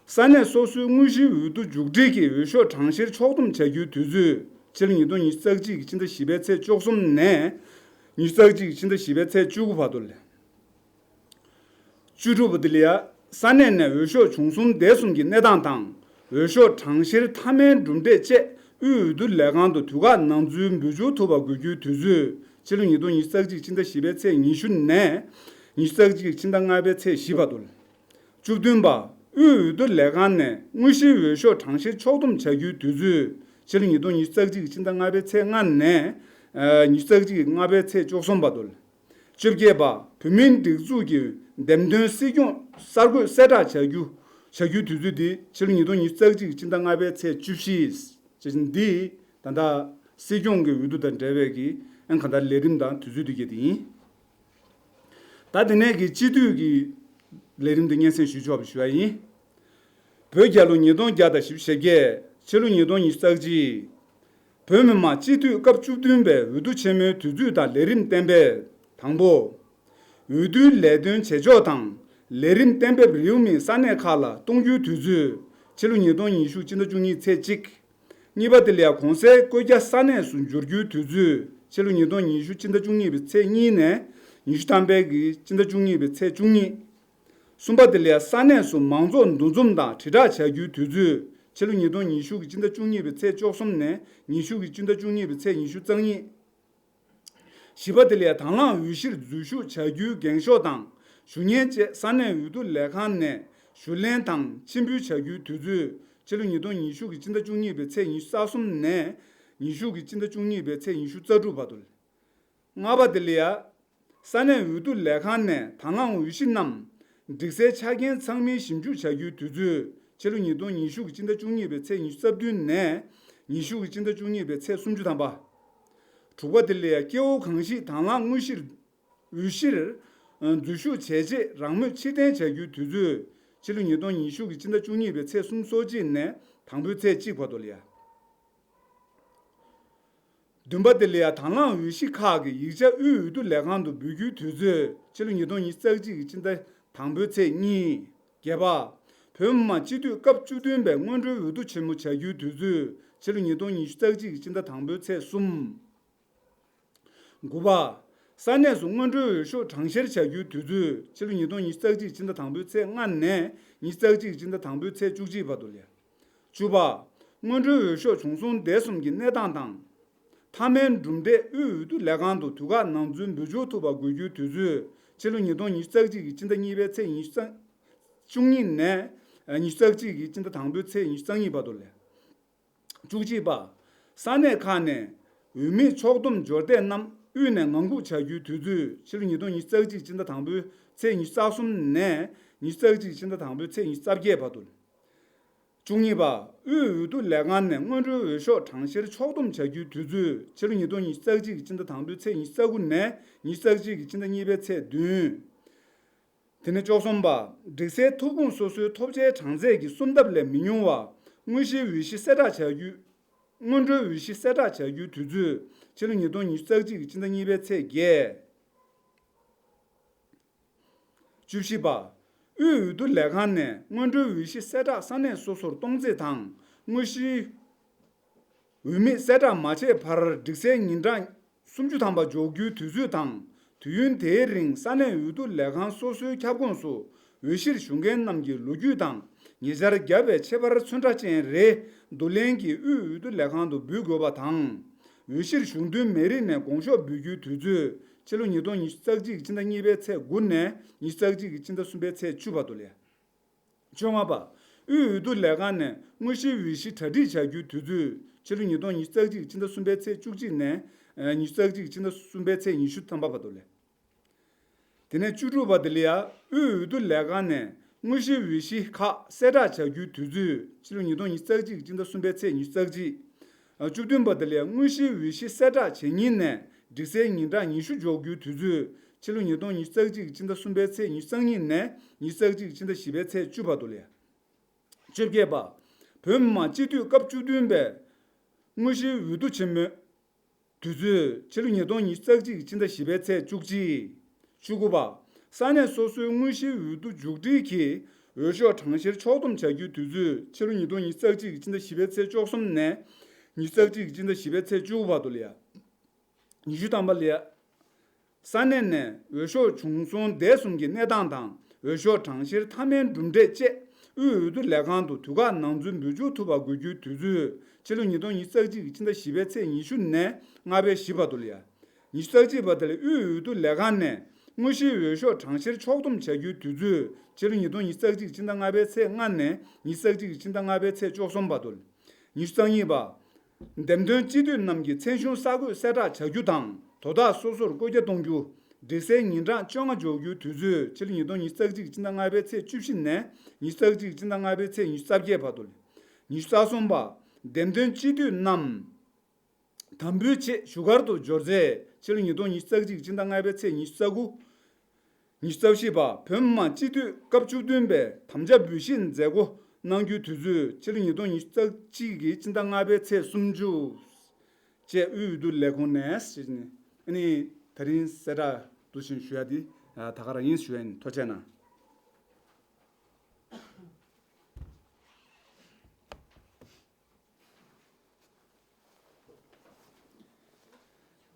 ས་གནས་སོ་སོའི་དངོས་གཞིའི་འོས་བསྡུ་མཇུག་སྒྲིལ་གྱི་འོས་ཤོག་གྲངས་བཤེར་ཕྱོགས་བསྡོམས་བྱ་རྒྱུའི་དུས་ཚོད། ཕྱི་ལོ་ཉིས་སྟོང་ཉི་ཤུ་རྩ་གཅིག་གི་ཕྱི་ཟླ་བཞི་པའི་ཚེས་བཅུ་གསུམ་ནས། ཉི་ཤུ་རྩ་གཅིག་ཕྱི་ཟླ་བཞི་པའི་ཚེས་བཅུ་དགུ་བར་དུ་ལས། བཅུ་དྲུག་པ་དེ་ལ་ཡ། ས་གནས་ནས་འོས་ཤོག་བྱུང་སོང་བསྡད་གསུམ་གྱི་གནས་སྟངས་དང་། འོས་ཤོག་གྲངས་བཤེར་མཐའ་མའི་གྲུབ་འབྲས་བཅས་དབུས་འོས་བསྡུ་ལས་ཁང་དུ་དུས་བཀག་ནང་འཛུལ་འབུལ་འབྱོར་ཐུབ་པ་དགོས་རྒྱུའི་དུས་ཚོད། ཕྱི་ལོ་ཉིས་སྟོང་ཉི་ཤུ་རྩ་གཅིག་ཕྱི་ཟླ་བཞི་པའི་ཚེས་ཉི་ཤུ་ནས། ཉི་ཤུ་རྩ་གཅིག་ཕྱི་ཟླ་ལྔ་པའི་ཚེས་བཞི་བར་དུ། བཅུ་བདུན་པ། དབུས་འོས་བསྡུ་ལས་ཁང་ནས་དངོས་གཞིའི་འོས་ཤོག་གྲངས་བཤེར་ཕྱོགས་བསྡོམས་བྱ་རྒྱུའི་དུས་ཚོད། ཕྱི་ལོ་ཉིས་སྟོང་ཉི་ཤུ་རྩ་གཅིག་ཕྱི་ཟླ་ལྔ་པའི་ཚེས་ལྔ་ནས། ཉི་ཤུ་རྩ་གཅིག་ལྔ་པའི་ཚེས་བཅུ་གསུམ་བར་དུ། བཅོ་བརྒྱད་པ། བོད་མིའི་སྒྲིག་འཛུགས་ཀྱི་འདེམས་ཐོན་སྲིད་སྐྱོང་གསར་འགོད་གསལ་བསྒྲགས་བྱ་རྒྱུ། བྱ་རྒྱུའི་དུས་ཚོད་འདི་ཕྱི་ལོ་ཉིས་སྟོང་ཉི་ཤུ་རྩ་གཅིག་ཕྱི་ཟླ་ལྔ་པའི་ཚེས་བཅུ་བཞི། ཅེས་འདི་ད་ལྟ་སྲིད་སྐྱོང་གི་འོས་བསྡུ་དང་འབྲེལ་བའི་གི་ཨན་ག་ད་ལས་རིམ་དང་དུས་ཚོད་འདི་གས་དེ་ཡིན། ད་དེ་ནས་ཀྱི་སྤྱི་འཐུས་ཀྱི་ལས་རིམ་དེ་སྙན་སེང་ཞུ་ཆོག་པ་ཞུ་བ་ཡིན། བོད་རྒྱལ་ལོ་ཉིས་སྟོང་བརྒྱ་དང་བཞི་བཅུ་ཞེ་བརྒྱད། ཕྱི་ལོ་ཉིས་སྟོང་ཉི་ཤུ་རྩ་གཅིག་བོད་མི་མང་སྤྱི་འཐུས་སྐབས་བཅུ་བདུན་པའི་འོས་བསྡུ་ཆེན་མོའི་དུས་ཚོད་དང་ལས་རིམ་གཏན་འབེབས། དང་པོ། འོས་བསྡུའི་ལས་དོན་བྱེད་ཕྱོགས་དང་ལས་རིམ་གཏན་འབེབས་རེའུ་མིག་ས་གནས་ཁག་ལ་གཏོང་རྒྱུའི་དུས་ཚོད། ཕྱི་ལོ་ཉིས་སྟོང་ཉི་ཤུ་ཕྱི་ཟླ་བཅུ་གཉིས་ཚེས་གཅིག་གཉིས་པ་དེ་ལ་ཡང་གོང་གསལ་བཀོད་རྒྱ་ས་གནས་སུ་འབྱོར་རྒྱུའི་དུས་ཚོད། ཕྱི་ལོ་ཉིས་སྟོང་ཉི་ཤུ་ཕྱི་ཟླ་བཅུ་གཉིས་པའི་ཚེས་གཉིས་ནས་ཉི་ཤུ་ཐམ་པའི་གི་ཕྱི་ཟླ་བཅུ་གཉིས་པའི་ཚེས་བཅུ་གཉིས། གསུམ་པ་དེ་ལ་ཡང་ས་གནས་སུ་མང་ཚོགས་འདུ་འཛོམས་དང་དྲིལ་བསྒྲགས་བྱ་རྒྱུའི་དུས་ཚོད། ཕྱི་ལོ་ཉིས་སྟོང་ཉི་ཤུ་གི་ཕྱི་ཟླ་བཅུ་གཉིས་པའི་ཚེས་བཅུ་གསུམ་ནས་ཉི་ཤུ་གི་ཕྱི་ཟླ་བཅུ་གཉིས་པའི་ཚེས་ཉི་ཤུ་རྩ་གཉིས། བཞི་པ་དེ་ལ་ཡང་དང་བླངས་འོས་གཞིར་འཛུལ་ཞུགས་བྱ་རྒྱུའི་འགེངས་ཤོག་དང་ཞུ་སྙན་བཅས་ས་གནས་འོས་བསྡུ་ལས་ཁང་ནས་ཞུ་ལེན་དང་ཕྱིར་འབུལ་བྱ་རྒྱུའི་དུས་ཚོད། ཕྱི་ལོ་ཉིས་སྟོང་ཉི་ཤུ་གི་ཕྱི་ཟླ་བཅུ་གཉིས་པའི་ཚེས་ཉི་ཤུ་རྩ་གསུམ་ནས་ཉི་ཤུ་གི་ཕྱི་ཟླ་བཅུ་གཉིས་པའི་ཚེས་ཉི་ཤུ་རྩ་དྲུག་བར་དུ། ལྔ་པ་དེ་ལ་ཡ། ས་གནས་འོས་བསྡུ་ལས་ཁང་ནས་དང་བླངས་འོས་གཞི་རྣམས་སྒྲིག་སའི་ཆ་རྐྱེན་ཚང་མའི་ཞིབ་འཇུག་བྱ་རྒྱུའི་དུས་ཚོད། ཕྱི་ལོ་ཉིས་སྟོང་ཉི་ཤུ་གི་ཕྱི་ཟླ་བཅུ་གཉིས་པའི་ཚེས་ཉི་ཤུ་རྩ་བདུན་ནས་ཉི་ཤུ་གི་ཕྱི་ཟླ་བཅུ་གཉིས་པའི་ཚེས་སུམ་ཅུ་ཐམ་པ། དྲུག་པ་དེ་ལ་ཡ་སྐྱེ་བོ་གང་ཞིག་དང་བླངས་དངོས་གཞིར། འོས་གཞིར། འཛུལ་ཞུགས་བྱས་རྗེས་རང་མོས་ཕྱིར་འཐེན་བྱ་རྒྱུའི་དུས་ཚོད། ཕྱི་ལོ་ཉིས་སྟོང་ཉི་ཤུ་གི་ཕྱི་ཟླ་བཅུ་གཉིས་པའི་ཚེས་སུམ་ཅུ་སོ་གཅིག་ནས་དང་པོའི་ཚེས་གཅིག་བར་དུ་ལ་ཡ། བདུན་པ་དེ་ལ་ཡ་དང་བླངས་འོས་གཞི་ཁག་གི་ཡིག་ཆ་དབུས་འོས་བསྡུ་ལས་ཁང་དུ་འབུལ་རྒྱུའི་དུས་ཚོད། ཕྱི་ལོ་ཉིས་སྟོང་ཉི་ཤུ་རྩ་གཅིག་གི་ཕྱི་ཟླ་དང་པོའི་ཚེས་གཉིས། བརྒྱད་པ། བོད་མི་མང་སྤྱི་འཐུས་སྐབས་བཅུ་བདུན་པའི་སྔོན་འགྲོའི་འོས་བསྡུ་ཆེན་མོ་བྱ་རྒྱུའི་དུས་ཚོད། ཕྱི་ལོ་ཉིས་སྟོང་ཉི་ཤུ་རྩ་གཅིག་གི་ཕྱི་ཟླ་དང་པོའི་ཚེས་གསུམ། དགུ་པ། ས་གནས་སུ་སྔོན་འགྲོའི་འོས་ཤོག་གྲངས་བཤེར་བྱ་རྒྱུའི་དུས་ཚོད། ཕྱི་ལོ་ཉིས་སྟོང་ཉི་ཤུ་རྩ་གཅིག་ཕྱི་ཟླ་དང་པོའི་ཚེས་ལྔ་ནས་ཉི་ཤུ་རྩ་གཅིག་ཕྱི་ཟླ་དང་པོའི་ཚེས་བཅུ་གཅིག་བར་དུ་ལས། བཅུ་པ། སྔོན་འགྲོའི་འོས་ཤོག་བྱུང་སོང་བསྡད་གསུམ་གྱི་གནས་སྟངས་དང་། མཐའ་མའི་གྲུབ་འབྲས་དབུས་འོས་བསྡུ་ལས་ཁང་དུ་དུས་བཀག་ནང་འཛུལ་འབུལ་འབྱོར་ཐུབ་པ་དགོས་རྒྱུའི་དུས་ཚོད། ཕྱི་ལོ་ཉིས་སྟོང་ཉི་ཤུ་རྩ་གཅིག་གི་ཕྱི་ཟླ་གཉིས་པའི་ཚེས་ཉི་ཤུ་རྩ། བཅུ་གཉིས་ནས་ཉི་ཤུ་རྩ་གཅིག་གི་ཕྱི་ཟླ་དང་པོའི་ཚེས་ཉི་ཤུ་རྩ་གཉིས་བར་དུ་ལས། བཅུ་གཅིག་པ། ས་གནས་ཁག་ནས་འོས་མིའི་ཕྱོགས་བསྡོམས་འབྱོར་ལྡན་རྣམས་དབུས་ནས་ངང་སྒུག་བྱ་རྒྱུའི་དུས་ཚོད། ཕྱི་ལོ་ཉིས་སྟོང་ཉི་ཤུ་རྩ་གཅིག་ཕྱི་ཟླ་དང་པོའི་ཚེས་ཉི་ཤུ་རྩ་གསུམ་ནས་ཉི་ཤུ་རྩ་གཅིག་ཕྱི་ཟླ་དང་པོའི་ཚེས་ཉི་ཤུ་རྩ་བརྒྱད་བར་དུ། བཅུ་གཉིས་པ། དབུས་འོས་བསྡུ་ལས་ཁང་ནས་སྔོན་འགྲོའི་འོས་ཤོག་གྲངས་བཤེར་ཕྱོགས་བསྡོམས་བྱ་རྒྱུའི་དུས་ཚོད། ཕྱི་ལོ་ཉིས་སྟོང་ཉི་ཤུ་རྩ་གཅིག་ཕྱི་ཟླ་དང་པོའི་ཚེས་ཉི་ཤུ་རྩ་དགུ་ནས་ཉི་ཤུ་རྩ་གཅིག་ཕྱི་ཟླ་གཉིས་པའི་ཚེས་བདུན། དེ་ནས་བཅུ་གསུམ་པ། སྒྲིག་སའི་ཐོབ་ཁུངས་སོ་སོའི་ཐོབ་ཆའི་གྲངས་ཚད་ཀྱི་སུམ་ལྡབ་ལས་མི་ཉུང་བ། དངོས་གཞིའི་འོས་གཞི་གསལ་བསྒྲགས་བྱ་རྒྱུའི། སྔོན་འགྲོའི་འོས་གཞི་གསལ་བསྒྲགས་བྱ་རྒྱུའི་དུས་ཚོད། ཕྱི་ལོ་ཉིས་སྟོང་ཉི་ཤུ་རྩ་གཅིག་ཕྱི་ཟླ་གཉིས་པའི་ཚེས་བརྒྱད། བཅུ་བཞི་པ། དབུས་འོས་བསྡུ་ལས་ཁང་ནས་སྔོན་འགྲོའི་འོས་གཞི་གསལ་བསྒྲགས་ས་གནས་སོ་སོར་གཏོང་རྩིས་དང་། དངོས་གཞིའི་འོས་མི་གསལ་བསྒྲགས་མ་བྱས་བར་སྒྲིག་སའི་ཉིན་གྲངས་སུམ་ཅུ་ཐམ་པ་འཇོག་རྒྱུའི་དུས་ཚོད་དང་། དུས་ཡུན་དེའི་རིང་ས་གནས་འོས་བསྡུ་ལས་ཁང་སོ་སོའི་ཁྱབ་ཁོངས་སུ་འོས་གཞིར་ཞུགས་མཁན་རྣམས་ཀྱི་ལོ་རྒྱུས་དང་། ཉེ་ཆར་བརྒྱབ་པའི་ཁྱད་པར་ཚོན་ཁྲ་ཅན་རེ་བསྡུ་ལེན་གྱིས་དབུས་འོས་བསྡུ་ལས་ཁང་དུ་འབུལ་དགོས་པ་དང་། འོས་གཞིར་ཞུགས་འདུན་མེད་རིགས་ནས་དགོངས་ཞོགས་འབུལ་རྒྱུའི་དུས་ཚོད། ཕྱི་ལོ་ཉིས་སྟོང་ཉི་ཤུ་རྩ་གཅིག་ཕྱི་ཟླ་གཉིས་པའི་ཚེས་དགུ་ནས་ཉི་ཤུ་རྩ་གཅིག་ཕྱི་ཟླ་གསུམ་པའི་ཚེས་བཅུ་བར་དུ་ལས། བཅོ་ལྔ་པ། དབུས་འོས་བསྡུ་ལས་ཁང་ནས་དངོས་གཞིའི་འོས་གཞི་གྲ་སྒྲིག་བྱ་རྒྱུའི་དུས་ཚོད། ཕྱི་ལོ་ཉིས་སྟོང་ཉི་ཤུ་རྩ་གཅིག་ཕྱི་ཟླ་གསུམ་པའི་ཚེས་བཅུ་གཅིག་ནས་ཉི་ཤུ་རྩ་གཅིག་ཕྱི་ཟླ་གསུམ་པའི་ཚེས་ཉི་ཤུ་ཐམ་པ་བར་དུ་ལས། དེ་ནས་བཅུ་དྲུག་པ་དེ་ལ་ཡ། དབུས་འོས་བསྡུ་ལས་ཁང་ནས་དངོས་གཞིའི་འོས་གཞི་ཁག་གསལ་བསྒྲགས་བྱ་རྒྱུའི་དུས་ཚོད། ཕྱི་ལོ་ཉིས་སྟོང་ཉི་ཤུ་རྩ་གཅིག་ཕྱི་ཟླ་གསུམ་པའི་ཚེས་ཉི་ཤུ་རྩ་གཅིག་བཅུ་བདུན་པ་དེ་ལ་ཡ། དངོས་གཞིའི་འོས་གཞི་གསལ་བསྒྲགས་བྱེད་ཉིན་ནས་སྒྲིག་སའི་ཉིན་གྲངས་ཉི་ཤུ་འཇོག་རྒྱུའི་དུས་ཚོད། ཕྱི་ལོ་ཉིས་སྟོང་ཉི་ཤུ་རྩ་གཅིག་ཕྱི་ཟླ་གསུམ་པའི་ཚེས་ཉི་ཤུ་རྩ་གཉིས་ནས་ཉི་ཤུ་རྩ་གཅིག་ཕྱི་ཟླ་བཞི་པའི་ཚེས་བཅུ་བར་དུ་ལ་ཡ། བཅོ་བརྒྱད་པ། བོད་མི་མང་སྤྱི་འཐུས་སྐབས་བཅུ་བདུན་པའི་དངོས་གཞིའི་འོས་བསྡུ་ཆེན་མོའི་དུས་ཚོད། ཕྱི་ལོ་ཉིས་སྟོང་ཉི་ཤུ་རྩ་གཅིག་ཕྱི་ཟླ་བཞི་པའི་ཚེས་བཅུ་གཅིག་བཅུ་དགུ་པ། ས་གནས་སོ་སོའི་དངོས་གཞིའི་འོས་བསྡུ་མཇུག་སྒྲིལ་གྱིས་འོས་ཤོག་གྲངས་བཤེར་ཕྱོགས་བསྡོམས་བྱ་རྒྱུའི་དུས་ཚོད། ཕྱི་ལོ་ཉིས་སྟོང་ཉི་ཤུ་རྩ་གཅིག་ཕྱི་ཟླ་བཞི་པའི་ཚེས་བཅུ་གསུམ་ནས་ཉི་ཤུ་རྩ་གཅིག་ཕྱི་ཟླ་བཞི་པའི་ཚེས་བཅུ་དགུ་བར་དུ་ལ་ཡ། ཉི་ཤུ་ཐམ་པ་ལ་ཡ། ས་གནས་ནས་འོས་ཤོག་བྱུང་སོང་བསྡད་གསུམ་གྱི་གནས་སྟངས་དང་། འོས་ཤོག་གྲངས་བཤེར་མཐའ་མའི་གྲུབ་འབྲས་བཅས་དབུས་འོས་བསྡུ་ལས་ཁང་དུ་དུས་བཀག་ནང་ཚུད་འབུལ་འཇུག་ཐུབ་པ་དགོས་རྒྱུའི་དུས་ཚོད། ཕྱི་ལོ་ཉིས་སྟོང་ཉི་ཤུ་རྩ་གཅིག་གི་ཕྱི་ཟླ་བཞི་པའི་ཚེས་ཉི་ཤུ་ནས་ལྔ་པའི་བཞི་བར་དུ་ལ་ཡ། ཉི་ཤུ་རྩ་གཅིག་བར་དུ་ལ་དབུས་འོས་བསྡུ་ལས་ཁང་ནས་དངོས་གཞིའི་འོས་ཤོག་གྲངས་བཤེར་ཕྱོགས་བསྡོམས་བྱ་རྒྱུའི་དུས་ཚོད། ཕྱི་ལོ་ཉིས་སྟོང་ཉི་ཤུ་རྩ་གཅིག་ཕྱི་ཟླ་ལྔ་པའི་ཚེས་ལྔ་ནས་ཉི་ཤུ་རྩ་གཅིག་ཕྱི་ཟླ་ལྔ་པའི་ཚེས་བཅུ་གསུམ་བར་དུ། ཉི་ཤུ་རྩ་གཉིས་པ། འདེམས་ཐོན་སྤྱི་འཐུས་རྣམས་ཀྱི་མཚན་གཞུང་གསར་འགོད་གསལ་བསྒྲགས་བྱ་རྒྱུ་དང་། དོ་བདག་སོ་སོར་བཀོད་རྒྱ་གཏོང་རྒྱུ། སྒྲིག་གསལ་ཉིན་གྲངས་བཅོ་ལྔ་འཇོག་རྒྱུའི་དུས་ཚོད། ཕྱི་ལོ་ཉིས་སྟོང་ཉི་ཤུ་རྩ་གཅིག་ཕྱི་ཟླ་ལྔ་པའི་ཚེས་བཅུ་བཞི་ནས་ཉི་ཤུ་རྩ་གཅིག་ཕྱི་ཟླ་ལྔ་པའི་ཚེས་ཉི་ཤུ་རྩ་བརྒྱད་བར་དུ། ཉི་ཤུ་རྩ་གསུམ་པ། འདེམས་ཐོན་སྤྱི་འཐུས་རྣམས་དམ་འབུལ་ཆེད་བཞུགས་སྒར་དུ་འབྱོར་རྗེས། ཕྱི་ལོ་ཉིས་སྟོང་ཉི་ཤུ་རྩ་གཅིག་ཕྱི་ཟླ་ལྔ་པའི་ཚེས་ཉི་ཤུ་རྩ་དགུ། ཉི་ཤུ་རྩ་བཞི་པ། བོད་མི་མང་སྤྱི་འཐུས་སྐབས་བཅུ་བདུན་པའི་དམ་བཅའ་འབུལ་བཞེས་མཛད་སྒོ་གནང་རྒྱུའི་དུས་ཚོད། ཕྱི་ལོ་ཉིས་སྟོང་ཉི་ཤུ་རྩ་གཅིག་གི་ཕྱི་ཟླ་ལྔ་པའི་ཚེས་སུམ་ཅུ། བཅས་དབུས་འོས་བསྡུ་ལས་ཁུངས་ནས་ཞེས་ནས། ཨ་ནི་ད་རིང་གསལ་བསྒྲགས་འདུག་ཞེས་ཞུ་ཡ་དེ་ད་ག་རང་ཡིན་ཞུ་ཡ་ཡིན། ཐུགས་རྗེ་གནང་།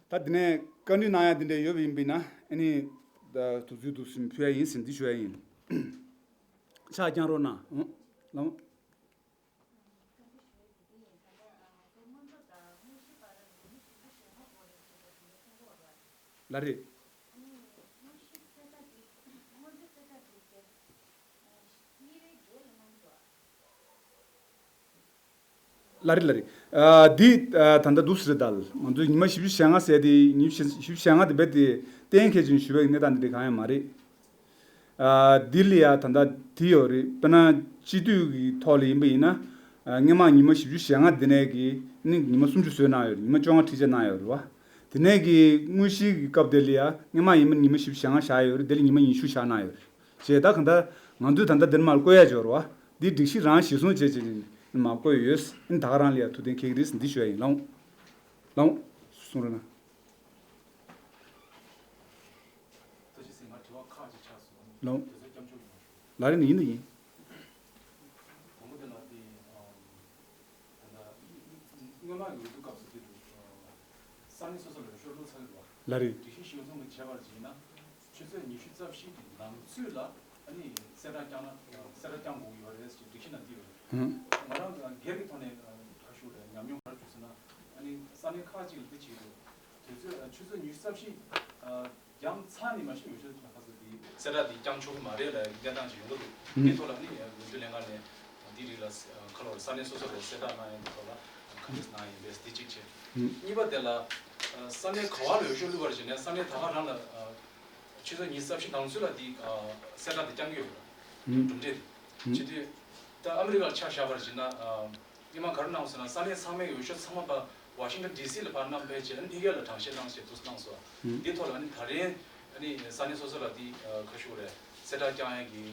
ད་འདི་ནས་བཀའ་འདྲི་གནང་ཡ་འདི་འདྲ་ཡོད་པ་ཡིན་པས་ན། ཨ་ནི་ད་དུས་ཚོད་འདུག་ཟིན་ཕུལ་ཡ་ཡིན་ཟིན་འདི་ཞུ་ཡ་ཡིན། ཕྱག་བརྐྱང་རོགས་གནང་། ཨང་། ལགས། ལགས་རེད། ལ་རེད་ལ་རེད། ཨ་འདི་ཨ་ད་ལྟ་འདུག་ཟེར་ད། ང་ཚོས་ཉི་མ་བཞི་བཅུ་ཞེ་ལྔ་ཟེར་དེ། ཉི་མ་བཞི་བཅུ་ཞེ་ལྔ་དེ་རྦད་དེ་གཏན་འཁེལ་ཅིང་ཞུ་བའི་གནས་སྟངས་འདི་འདྲ་གང་ཡང་མ་རེད། ཨ་འདི་ལ་ཡ་ད་ལྟ་དེ་ཡོད་རེད། དཔེར་ན་སྤྱི་འཐུས་ཀྱི་ཐོག་ལ་ཡིན་པ་ཡིན་ན། ཨ་སྔོན་མ་ཉི་མ་བཞི་བཅུ་ཞེ་ལྔ་དེ་ནས་ཀྱི་ནི་ཉི་མ་སུམ་ཅུ་བཟོས་གནང་ཡོད་རེད། ཉི་མ་བཅོ་ལྔ་ཁྲི་ཆ་གནང་ཡོད་རེད་བ། དེ་ནས་ཀྱི་དངོས་གཞིའི་གི་སྐབས་དེ་ལ་ཡ་སྔོན་མ་ཡིན་པ་ཉི་མ་བཞི་བཅུ་ཞེ་ལྔ་བཞག་ཡོད་རེད། དེ་ལ་ཉི་མ་ཉི་ཤུ་བཞག་གནང་ཡོད་རེད། བྱས་ད་གང་ལྟར་ང་ཚོས་ད་ལྟ་འདིར་མར་བཀོད་ཡ་འབྱོར་བ། འདི་སྒྲིག་གཞི་རང་གཞིར་བཟུང་བྱས་བྱས་ནས་མར་བཀོད་ཡོད། ཨ་ནི་ད་ག་རང་ལ་ཡ་ཐུགས་གཏན་འཁེལ་གྱི་རེད་འདི་ཞུ་ཡ་ཡིན། ལགས་འོང་། ལགས་འོང་། གསུང་རོགས་གནང་། ལགས་འོང་། ལགས་རེད། ནི་ཡིན་ནི་ཡིན། སྔོན་མ་ཡོད་དུས་སྐབས་སུ་དེ་དུས་ས་གནས་སོ་སོ་ལ་འོས་ཤོག་བླུགས་ཚར་ཡོད་པ། ལགས་རེད། སྒྲིག་གཞི་གཞིར་བཟུང་གི་བྱས་པར་བྱས་ན། ཆུ་ཚོད་ཉི་ཤུ་རྩ་བཞི་གི་ནང་ཚུད་ལ་ཨ་ནི་གསལ་བསྒྲགས་བསྐྱངས་ན་གསལ་བསྒྲགས་བསྐྱང་དགོས་ཀྱི་ཡོད་རེད་ཅེས་སྒྲིག་གཞི་ནང་བྲིས་ཡོད་རེད། ཧུམ། ང་རང་སྒེར་གྱི་ཐོག་ནས་ཁ་ཤུགས་རེད། ཉམས་མྱོང་ག་རེ་བྱུང་ཟེར་ན། ཨ་ནི་ས་གནས་ཁག་ཅིག་ལ་འདི་བྱེད་ཀྱི་འདུག་དུས་ཚོད་ཆུ་ཚོད་ཉི་ཤུ་རྩ་བཞི་འགྱངས་ཚར་ནས་མ་གཞི་འོས་ཤོག་ཁ་སང་དེ་གསལ་བསྒྲགས་དེ་བསྐྱང་ཆོག་གི་མ་རེད་ལབ་ཡ་གི་གནས་སྟངས་ཅིག་ཡོང་གི་འདུག་ཧུམ། དེའི་ཐོག་ལ་ནི་འོས་བསྡུ་ལྷན་ཁང་ནས་འདི་རིགས་ལ་ཁ་ལོ་ས་གནས་སོ་སོ་ལ་གསལ་བསྒྲགས་གནང་ཡ་གི་ཐོག་ལ་ཁ་གསལ་གནང་ཡིན་པས་དེ་གཅིག་བྱས། ཧུམ། གཉིས་པ་དེ་ལ་ས་གནས་ག་བ་ལ་འོས་ཤོག་བླུགས་པར་བྱས་ནས་ས་གནས་ད་ག་རང་ལ་ཆུ་ཚོད་ཉི་ཤུ་རྩ་བཞི་ནང་ཚུད་ལ་འདི་གསལ་བསྒྲགས་དེ་བསྐྱང་གི་ཡོད་རེད། ཧུམ། གྲུབ་འབྲས་དེ། ཧུམ། བྱེད་དུས་ད་ཨ་མི་རི་ཀར་ཆ་བཞག་པར་བྱས་ན། སྔོན་མ་ག་རེ་གནང་སོང་ན་ས་གནས་ཚང་མའི་འོས་ཤོག་ཚང་མ་ཕར་ཝ་ཤིང་ཊོན་ཌི་སི་ལ་ཕར་བསྣམས་ཕེབས་བྱས་ཨ་ནི་ཕ་གི་ལ་གྲངས་བཤེར་གནང་ཞེས་འདུག་གནང་སོང་། ཧུམ། འདིའི་ཐོག་ལ་ཨ་ནི་ད་རིང་ཨ་ནི་ས་གནས་སོ་སོ་ལ་འདི་ཁ་ཤུགས་རེད་གསལ་བསྒྲགས་བསྐྱང་ཡས་ཀྱི་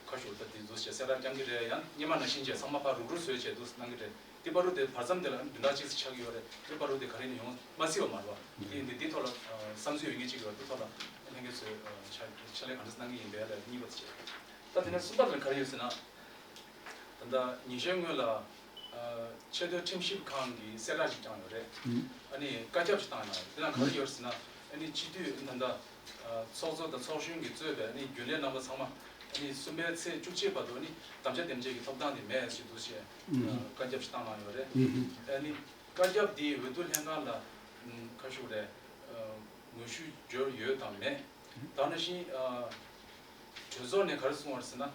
ཁ་ཤུགས་ད་འདི་འདུག་ཞེས་གསལ་བསྒྲགས་བསྐྱང་གི་རེད། ཡང་སྔོན་མ་ནང་བཞིན་བྱས་ཚང་མ་ཕར་རུག་རུག་བཟོས་བྱས་འདུག་གནང་གི་རེད། འདི་བར་དུ་དེ་བར་མཚམས་དེ་ལ་ཨ་ནི་བདུན་ཕྲག་གཅིག་ཙམ་ཆགས་ཀྱི་ཡོད་རེད། འདི་བར་དུ་དེ་ག་རེ་ནས་ཡོང་མ་སྲིད་པ་མ་རེད་བ། དེ་ཡིན་དུས་འདི་ཐོག་ལ་བསམ་ཚུལ་ཡོད་མཁན་གཅིག་ཡོད་འདི་ཐོག་ལ་ལྷན་རྒྱས་ཚོས་ཕྱག་ཕྱག་ལས་ག་འདྲ་གནང་གི་ཡིན་པས་ལ་གཉིས་པ་དེ་བྱས། ད་དེ་ནས་གསུམ་པ་ལ་ག་རེ་ཡོད་ཟེར་ན། ད་ལྟ་ཉིན་ཤས་སྔོན་ལ་ཆེས་མཐོའི་ཁྲིམས་ཞིབ་ཁང་གིས་གསལ་བསྒྲགས་ཤིག་བསྐྱངས་ཡོད་རེད། ཨ་ནི་བཀའ་ཁྱབ་ཞིག་བཏང་ཡོད་རེད། དེ་ལ་ག་རེ་ཡོད་ཟེར་ན། ཨ་ནི་སྤྱི་འཐུས་ད་ལྟ་ཚོགས་གཙོ་དང་ཚོགས་གཞོན་གྱིས་གཙོས་པའི་ཨ་ནི་རྒྱུན་ལས་རྣམ་པ་ཚང་མ་ཨ་ནི་གསུམ་པའི་ཚེས་བཅུ་གཅིག་བར་དུ་ཨ་ནི་དམ་བཅའ་འདེམས་བྱེད་ཀྱི་ཐོབ་ཐང་དེ་མེད་ཟེར་འདུག་ཞེས་བཀའ་ཁྱབ་ཞིག་བཏང་གནང་ཡོད་རེད། ཨ་ནི་བཀའ་ཁྱབ་དེ་འོས་བསྡུ་ལྷན་ཁང་ལ་ཁ་ཤུགས་རེད་ངོ་བཤུས་འབྱོར་ཡོད་དམ་མེད། ད་ནང་བཞིན་གྲོས་ཚོགས་ནས་ག་རེ་གསུངས་པ་རེད་ཟེར་ན།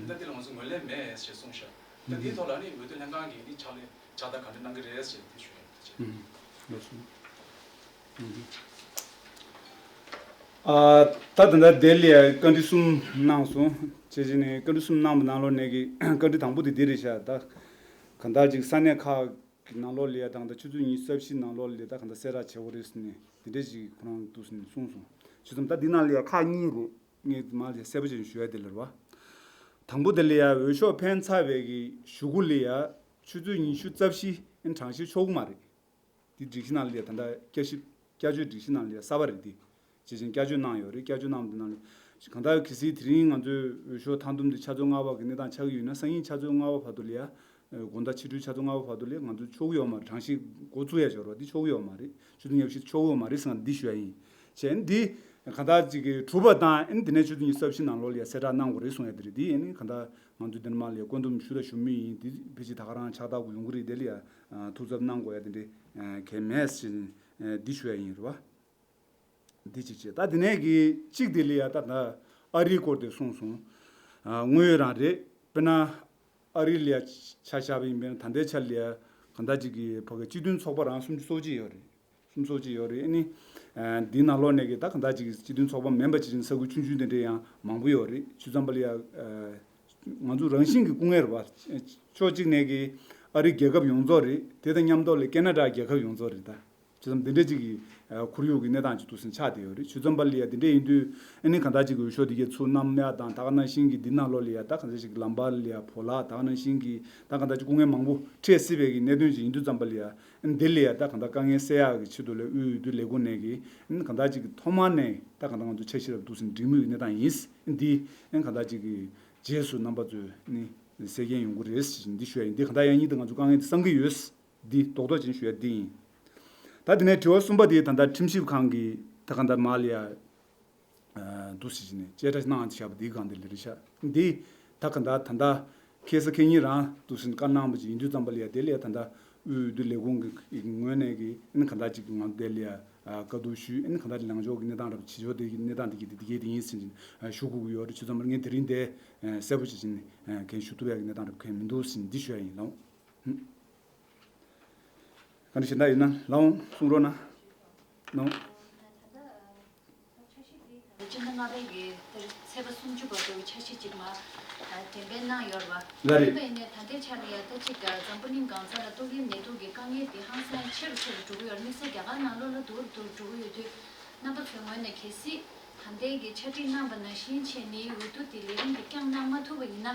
ད་འདི་ལ་ང་ཚོ་ངོས་ལེན་མེད་ཞེས་གསུངས་ཤག་ད་འདིའི་ཐོག་ལ་ནི་འོས་བསྡུ་ལྷན་ཁང་གིས་ནི་ཕྱག་ལས་ཕྱག་བསྟར་ག་འདྲ་གནང་གི་རེད་ཞེས་འདི་ཞུ་ཡ་ཡིན། ལགས་སོ། ཨ་ད་ད་ལྟ་དེ་ལ་བཀའ་འདྲི་གསུམ་གནང་སོང་། བྱས་བྱས་ནས་བཀའ་འདྲི་གསུམ་གནང་བའི་ནང་ལོགས་ནས་ཀྱི་བཀའ་འདྲི་དང་པོ་དེ་འདི་རེད་ཤག་ད་གང་ལྟར་ཅིག་ས་གནས་ཁག་གི་ནང་ལོགས་ལ་ཡ་དང་ད་ཆུ་ཚོད་ཉི་ཤུ་རྩ་བཞི་ནང་ལོགས་ལ་ཡ་ད་གང་ལྟར་གསལ་བསྒྲགས་བྱེད་དགོས་རེད་ཟེར་ནས་དེ་འདྲ་ཞིག་ཁོ་རང་འདུག་ཟེར་ནས་གསུངས་སོང་། བྱས་ཙང་ད་འདི་ནང་ལ་ཡ་ཁག་གཉིས་རེད། ངས་མར་ལ་གསལ་པོ་བྱས་ནས་ཞུ་ཡ་དེ་ལ་རེད་བ། དང་པོ་དེ་ལ་ཡ་འོས་ཤོག་འཕེན་ཚར་བའི་གི་གཞུག་གུ་ལ་ཡ་ཆུ་ཚོད་ཉི་ཤུ་རྩ་བཞི་ཨིན་གྲངས་བཤེར་ཆོག་གི་མ་རེད། འདི་སྒྲིག་གཞི་ནང་ལ་ཡ་ད་ལྟ་བསྐྱར་ཞིབ་བསྐྱར་བཅོས་སྒྲིག་གཞི་ནང་ལ་ཡ་གསར་པ་རེད་འདི། ཇི་བཞིན་བསྐྱར་བཅོས་གནང་ཡོད་རེད། བསྐྱར་བཅོས་གནང་བ་འདི་ནང་ལ་གང་ལྟར་གལ་སྲིད་དེ་རིང་ང་ཚོས་འོས་ཤོག་མཐའ་བསྡོམས་འདི་ཆུ་ཚོད་ལྔ་པ་གི་གནས་སྟངས་ཆགས་ཀྱི་ཡོད་ན་སང་ཉིན་ཆུ་ཚོད་ལྔ་པ་བར་དུ་ལ་ཡ། དགོང་དག་ཕྱི་དྲོའི་ཆུ་ཚོད་ལྔ་པ་བར་དུ་ལ་ང་ཚོ་ཆོག་གི་ཡོད་མ་རེད། གྲངས་བཤེར་འགོ་ཚུགས་ཡ་ཞོར་བ་འདི་ཆོག་གི་ཡོད་མ་རེད། ཆུ་ཚོད་ཉི་ཤུ་ཆོག་གི་ཡོད་མ་རེད་ཟེར་ང་འདི་ཞུ་ཡ་ཡིན། བྱས་ནས་འདི་གང་ལྟར་ཅིག་གི་གྲུབ་པ་དང་ཨ་ནི་དེ་ནས་ཆུ་ཚོད་ཉི་ཤུ་རྩ་བཞི་ནང་ལོགས་ལ་ཡ་གསལ་བསྒྲགས་གནང་དགོས་རེད་གསུང་ཡ་དེ་རེད། འདི་ཨ་ནི་གང་ལྟར་ང་ཚོ་འདི་ནས་མར་ལ་ཡ་བཀོད་འདོམས་ཞུ་དང་ཞུ་མུས་ཡིན། འདི་ཕལ་ཆེར་ད་ག་རང་ཕྱག་རྟགས་ཀྱི་ཡོང་གི་རེད། དེ་ལ་ཡ་ཐུགས་འཚབ་གནང་དགོས་ཡ་དེ་འདྲ་གལ་མེད་ཟེར་འདི་ཞུ་ཡ་ཡིན་རེད་བ། འདི་གཅིག་བྱས། ད་དེ་ནས་གི་གཅིག་དེ་ལ་ཡ་ད་ད་ཨ་རིའི་སྐོར་དེ་གསུངས་སོང་། དངོས་ཡོད་རང་རེད། དཔེར་ན་ཨ་རི་ལ་ཡ་ཆ་བཞག་པ་ཡིན་པས་ན་ད་ལྟའི་ཆ་ལ་ཡ་གང་ལྟར་ཅིག་གི་ཕ་གི་སྤྱི་མཐུན་ཚོགས་པ་རང་སུམ་ཅུ་སོ་གཅིག་ཡོད་རེད། སུམ་ཅུ་སོ་གཅིག་ཡོད་རེད། ཨ་ནི་འདིའི་ནང་ལོགས་ནས་གི་ད་གང་ལྟར་ཅིག་གི་སྤྱི་མཐུན་ཚོགས་པ་མིན་པ་ཅིག་ཅིག་ས་ཁུལ་ཆུང་ཆུང་དེ་འདྲ་ཡང་མང་པོ་ཡོད་རེད། བྱས་ཙང་པ་ལ་ཡ་ང་ཚོ་རང་བཞིན་གྱི་སྐུ་ངལ་རེད་བ། ཕྱོགས་གཅིག་ནས་གི་ཨ་རི་རྒྱལ་ཁབ་ཡོངས་རྫོགས་རེད། དེ་དང་མཉམ་དུ་ལ་ཀེ་ན་ཌ་རྒྱལ་ཁབ་ཡོངས་རྫོགས་རེད་ད། བྱས་ཙང་འདི་འདྲ་ཅིག་གི་ཁོར་ཡུག་གི་གནས་སྟངས་ཅིག་འདུག་སེ་ཆགས་བསྡད་ཡོད་རེད། བྱས་ཙང་པ་ལ་ཡ་འདི་འདྲ་ཡིན་དུས་ཨ་ནི་གང་ལྟར་ཅིག་གི་འོས་ཤོག་འདི་གའི་ཚུར་བསྣམས་ཡ་དང་ད་ག་ནང་བཞིན་གི་འདི་ནང་ལོགས་ལ་ཡ་ད་གང་ལྟར་ཅིག་གི་ལམ་བར་ལ་ཡ་བོར་བརླག་ད་ག་ནང་བཞིན་གི་ད་གང་ལྟར་ཅིག་སྐུ་ངལ་མང་པོ་འཕྲད་སྲིད་པའི་གི་གནད་དོན་ཅིག་ཡིན་དུས་ཙམ་པ་ལ་ཡ་ཨ་ནི་འདི་ལ་ཡ་ད་གང་ལྟར་དཀའ་ངལ་སེལ་ཡག་གི་ཆེད་དུ་ལ་དབུས་འོས་བསྡུ་ལས་ཁུངས་ནས་གི་ཨ་ནི་གང་ལྟར་ཅིག་གི་ཐོག་མ་ནས་ད་གང་ལྟར་ང་ཚོ་འཆར་གཞི་རབ་འདུག་སེ་འགྲིག་མུས་ཀྱི་གནས་སྟངས་ཡིན། འདི་ཨ་ནི་གང་ལྟར་ཅིག་གི་རྗེས་སུ་རྣམ་པ་ཚོས་ནི་གསལ་རྐྱེན་ཡོང་གི་རེད་ཟེར་འདི་ཞུ་ཡ་ཡིན། འདི་གང་ལྟར་ཡང་སྙིང་དུ་ང་ཚོ་དཀའ་ངལ་འདི་བསམ་གྱི་ཡོད། འདི་རྡོག་རྡོག་ཅན་ཞུ་ཡ་འདི་ཡིན། ད་དེ་ནས་དྲི་བ་གསུམ་པ་དེ་ད་ལྟ་ཁྲིམས་ཞིབ་ཁང་གི་ད་ག་འདྲ་མ་ལ་ཡ་འདུག་ཟེར་ནས་བཅད་ཁྲ་གནང་བཞག་པ་འདིའི་སྒང་དེ་ལ་རེད་ཤག་འདི་ད་ག་འདྲ་ད་ལྟ་ཁ་སང་ཁ་ཉིན་རང་འདུག་ཟེར་ནས་བཀའ་གནང་བ་ཅིག་ཡིན་དུས་ཙམ་པ་ལ་ཡ་དེ་ལ་ཡ་ད་ལྟ་དབུས་འོས་བསྡུ་ལས་ཁུངས་ཀྱི་ངོས་ནས་ཀྱི་ཨ་ནི་ག་འདྲ་ཅིག་ང་དེ་ལ་ཡ་བཀའ་བསྡུར་ཞུས། ཨ་ནི་ག་འདྲ་ལངས་ཕྱོགས་ཀྱི་གནས་སྟངས་རབ་བྱེད་ཕྱོགས་དེ་གི་གནས་སྟངས་དེ་གི་དེ་གི་དེ་ཡིན་ཟེར་ནས་ཞུ་དགོས་ཀྱི་ཡོད་རེད། བྱས་ཙང་ངས་དེ་རིང་དེ་གསལ་པོ་བྱས་ནས་གང་ཞུ་ཐུབ་ཡ་གི་གནས་སྟངས་རབ་གང་མི་འདུག་ཟེར་ནས་འདི་ཞུ་ཡ་ཡིན་ལགས། ག་འདྲ་ཞིག་ད་ཡིན་ན་ལའོ་གསུང་རོགས་གནང་། ལའོ། སྤྱི་ཟླ་ལྔ་པའི་གི་དེར་ཚེས་པ་སུམ་ཅུ་བར་དུ་འཆར་གཞི་གཅིག་མ་འགྲེམས་སྤེལ་གནང་ཡོད་རེད་བ། ལགས་རེད། ཡིན་པ་ཡིན་ནའི་ད་ལྟའི་ཆར་ལ་ཡ་ད་ཅིག་འཛམ་བུ་གླིང་གང་ས་ལ་ཏོག་དབྱིབས་ནད་དུག་གི་དཀའ་ངལ་དེ་ཧང་སང་ཆེ་རུ་ཆེ་རུ་འགྲོ་གི་ཡོད་རེད། དམིགས་བསལ་རྒྱ་གར་ནང་ལོགས་ལ་སྡུག་རུ་སྡུག་རུ་འགྲོ་གི་ཡོད་དུས། རྣམ་པ་ཚོའི་ངོས་ནས་གལ་སྲིད་ད་ལྟའི་གི་ཕྱག་བྲིས་གནང་པ་ནང་བཞིན་བྱས་ནས་འོས་བསྡུ་དེ་ལས་རིམ་དེ་བསྐྱངས་གནང་མ་ཐུབ་པ་ཡིན་ན།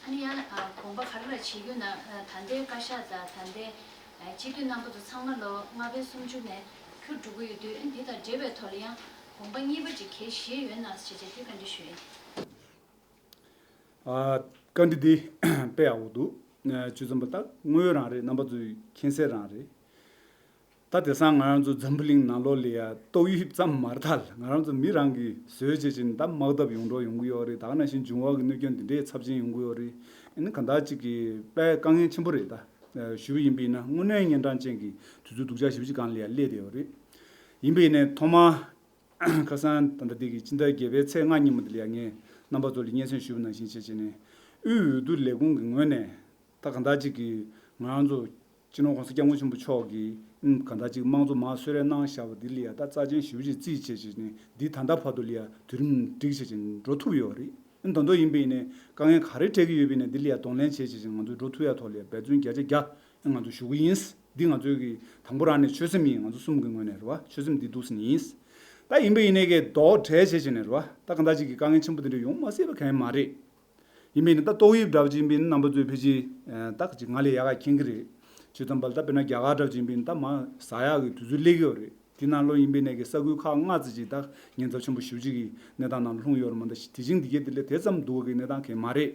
ཨ་ནི་ཡང་ཨ་དགོངས་པ་ག་རེ་ལ་བཞེས་ཀྱི་ཡོད་ན། ཨ་ད་ལྟའི་བཀའ་ཤག་དང་ད་ལྟའི་ཨ་སྤྱི་འཐུས་རྣམ་པ་ཚོ་ཚང་མ་ལོ་ལྔ་པའི་གསུམ་བཅུ་ནས་འཁྱུར་འགྲོ་གི་ཡོད་དུས། ཨ་ནི་དེ་དང་འབྲེལ་བའི་ཐོག་ལ་ཡང་དགོངས་པ་གཉིས་པ་ཅིག་གལ་བཞེས་ཡོད་ན་ཞེས་བྱས་དེ་བཀའ་འདྲི་ཞུ་ཡིན། ཨ་བཀའ་འདྲི་འདི་དཔེ་ཡག་པོ་འདུག་ཨ་བྱས་ཙང་པ་ད་དངོས་ཡོད་རང་རེད། རྣམ་པ་ཚོས་མཁྱེན་གསལ་རང་རེད། ད་དེང་སང་ང་རང་ཚོ་འཛམ་བུ་གླིང་ནང་ལོགས་ལ་ཡ་ཏོག་དབྱིབས་ཙམ་མ་རེད་ད། ང་རང་ཚོ་མི་རང་གིས་བཟོས་བྱས་ཅིག་ད་དམག་འཐབ་ཡོང་འགྲོ་ཡོང་གི་ཡོད་རེད། ད་ག་ནང་བཞིན་འབྱུང་བ་གི་གནོད་སྐྱོན་འདི་འདྲའི་ཚབས་ཆེན་ཡོང་གི་ཡོད་རེད། ཨ་ནི་གང་ལྟར་ཅིག་གི་དཔེ་དཀའ་ངལ་ཆེན་པོ་རེད་ད། ཞུ་བ་ཡིན་པ་ཡིན་ན་དངོས་གནས་གཉན་འཕྲང་ཅན་གྱི་དུས་ཚོད་སྡུག་ཅག་ཞེ་པོ་ཅིག་སྒང་ལ་ཡ་སླེབས་བསྡད་ཡོད་རེད། ཡིན་པ་ཡིན་ནའི་ཐོག་མ་ཁ་སང་ད་ལྟ་འདི་གི་སྤྱི་ཟླ་བརྒྱད་པའི་ཚེས་ལྔ་ཉིན་མོ་འདི་ལ་ཡ་ངས་རྣམ་པ་ཚོ་ལ་སྙན་སེང་ཞུས་པ་ནང་བཞིན་བྱས་བྱས་ནས་དབུས་འོས་བསྡུ་ལས་ཁུངས་ཀྱི་ངོས་ནས་ད་གང་ལྟར་ཅིག་གི་ང་རང་ཚོ་སྤྱི་ནོར་༸གོང་ས་༸སྐྱབས་མགོན་ཆེན་པོ་མཆོག་གིས་ཨིན་གང་ལྟར་ཅིག་དམངས་གཙོ་མར་གསོལ་རས་གནང་བཞག་པ་འདི་ལ་ཡ་ད་རྩ་ཆེན་ཞེ་པོ་ཅིག་བརྩིས་བྱས་བྱས་ནས་འདི་ད་ལྟ་བར་དུ་ལ་ཡ་དུས་རིམ་སྒྲིག་བྱས་བྱས་ནས་འགྲོ་ཐུབ་ཡོད་རེད། ཨིན་ད་དུང་ཡིན་པ་ཡིན་ནའི་དཀའ་ངལ་ག་རེ་འཕྲད་ཀྱི་ཡོད་པ་ཡིན་ནའི་འདི་ལ་ཡ་གདོང་ལེན་བྱས་བྱས་བྱས་ང་ཚོས་འགྲོ་ཐུབ་ཡ་ཐོག་ལ་ཡ་འབད་བརྩོན་བརྒྱ་ཆ་བརྒྱ་ཨིན་ང་ཚོས་ཞུ་གི་ཡིན། འདི་ང་ཚོའི་གི་དང་པོ་རང་ནས་ཆོད་སེམས་ཡིན། ང་ཚོ་གསུམ་གི་ངོས་ནས་རེད་བ། ཆོད་སེམས་འདི་འདུག་སེ་ཡིན། ད་ཡིན་པ་ཡིན་ནའི་གི་རྡོག་བྲལ་བྱས་བྱས་ནས་རེད་བ། ད་གང་ལྟར་ཅིག་གི་དཀའ་ངལ་ཆེན་པོ་འདི་འདྲ་ཡོང་མ་སྲིད་པ་གང་ཡང་མ་རེད། ཡིན་པས་ན་ད་ཏོག་དབྱིབས་འདྲ་བ་ཅིག་ཡིན་པས་ན་རྣམ་པ་ཚོས་ཕལ་ཆེར་ད་ཅིག་ང་ལས་ཡག་ག་མཁྱེན་གྱི་རེད། བྱས་ཙང་པ་ལ་ད་དཔེར་ན་རྒྱ་གར་འདྲ་བ་ཅིག་ཡིན་པས་ན་ད་མར་ཟ་ཡག་གི་དུས་ཚོད་སླེབས་ཀྱི་ཡོད་རེད། དེ་ནང་ལོགས་ཡིན་པས་ན་གི་ས་ཁུལ་ཁག་ལྔ་ཙམ་ཅིག་ད་ཉེན་ཚབས་ཆེན་པོ་ཞེ་པོ་ཅིག་གི་གནས་སྟངས་ནང་ལྷུང་ཡོད་རེད་མ་གཏོགས་དེ་བཞིན་དེ་གའི་དེ་ལས་དེ་ཙམ་སྡུག་གི་གནས་སྟངས་གང་ཡང་མ་རེད།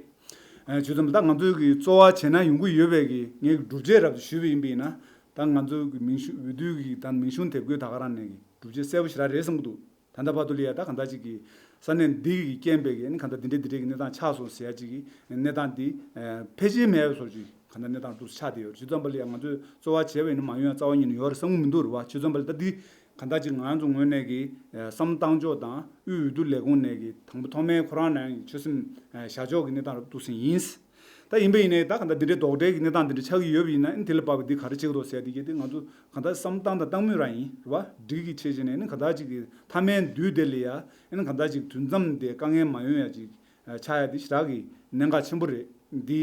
བྱས་ཙང་ད་ང་ཚོའི་གི་རྩོལ་བ་བྱས་ན་ཡོང་གི་ཡོད་པའི་གི་ངས་གི་སྒྲུབ་བྱེད་རབ་ཏུ་ཞུས་པ་ཡིན་པས་ན་ད་ང་ཚོའི་གི་མིང་གཞུང་འོས་བསྡུ་གི་ད་མིང་གཞུང་དེབ་འགོད་ད་ག་རང་ནས་གི་སྒྲུབ་བྱེད་གསལ་པོ་ཞེ་དྲག་རེད་བསམ་གི་འདུག་ད་ལྟ་བར་དུ་ལ་ཡ་ད་གང་ལྟར་ཅིག་གི་ས་གནས་འདི་གི་རྐྱེན་པས་གི་ཨ་ནི་གང་ལྟར་འདི་འདྲའི་འདི་འདྲའི་གི་གནས་སྟངས་ཆགས་སོང་ཟེར་ཡ་ཅིག་གི་གནས་སྟངས་འདི་ཕལ་ཆེར་མེད་པའི་བཟོ་ཅིག་གང་ལྟར་གནས་སྟངས་འདུག་ཆགས་བསྡད་ཡོད་རེད། བྱས་ཙང་པ་ལ་ཡ་ང་ཚོས་རྩོལ་བ་བྱས་པ་ཡིན་ན་མ་ཡོང་ཡ་རྩ་བ་ཉིད་ནས་ཡོད་རེད་བསམ་གི་མི་འདུག་རེད་བ། བྱས་ཙང་པ་ལ་ད་འདི་གང་ལྟར་ཅིག་ང་རང་ཚོ་ངོས་ནས་གི་བསམ་བློ་བཏང་ཕྱོགས་དང་དབུས་འོས་བསྡུ་ལས་ཁུངས་ནས་གི་དང་པོ་ཐོག་མའི་ཁོ་རང་ནས་ཆོད་སེམས་བཞག་ཕྱོགས་ཀྱི་གནས་སྟངས་རབ་འདུག་སེ་ཡིན། ད་ཡིན་པ་ཡིན་ནའི་ད་གང་ལྟར་འདི་འདྲའི་རྡོག་ཁྲེས་ཀྱི་གནས་སྟངས་འདི་འདྲ་ཆགས་ཀྱི་ཡོད་པ་ཡིན་ན་ཨ་ནི་དེ་ལ་དཔག་པའི་འདི་ག་རེ་བྱེད་དགོས་ཟེར་ཡ་འདི་གལ་ཏེ་ང་ཚོ་གང་ལྟར་བསམ་བཏང་དང་བཏང་མུས་རང་ཡིན་རེད་བ། འགྲིག་གི་ཆེད་བྱས་ནས་ཨ་ནི་གང་ལྟར་ཅིག་གི་མཐའ་མའི་དུས་དེ་ལ་ཡ་ཨ་ནི་གང་ལྟར་ཅིག་དུས་མཚམས་དེ་དཀའ་ངལ་མ་ཡོང་ཡ་ཅིག་ཆགས་ཡ་འདི་ཞེ་དྲག་གི་གནད་འགག་ཆེན་པོ་རེད། འདི་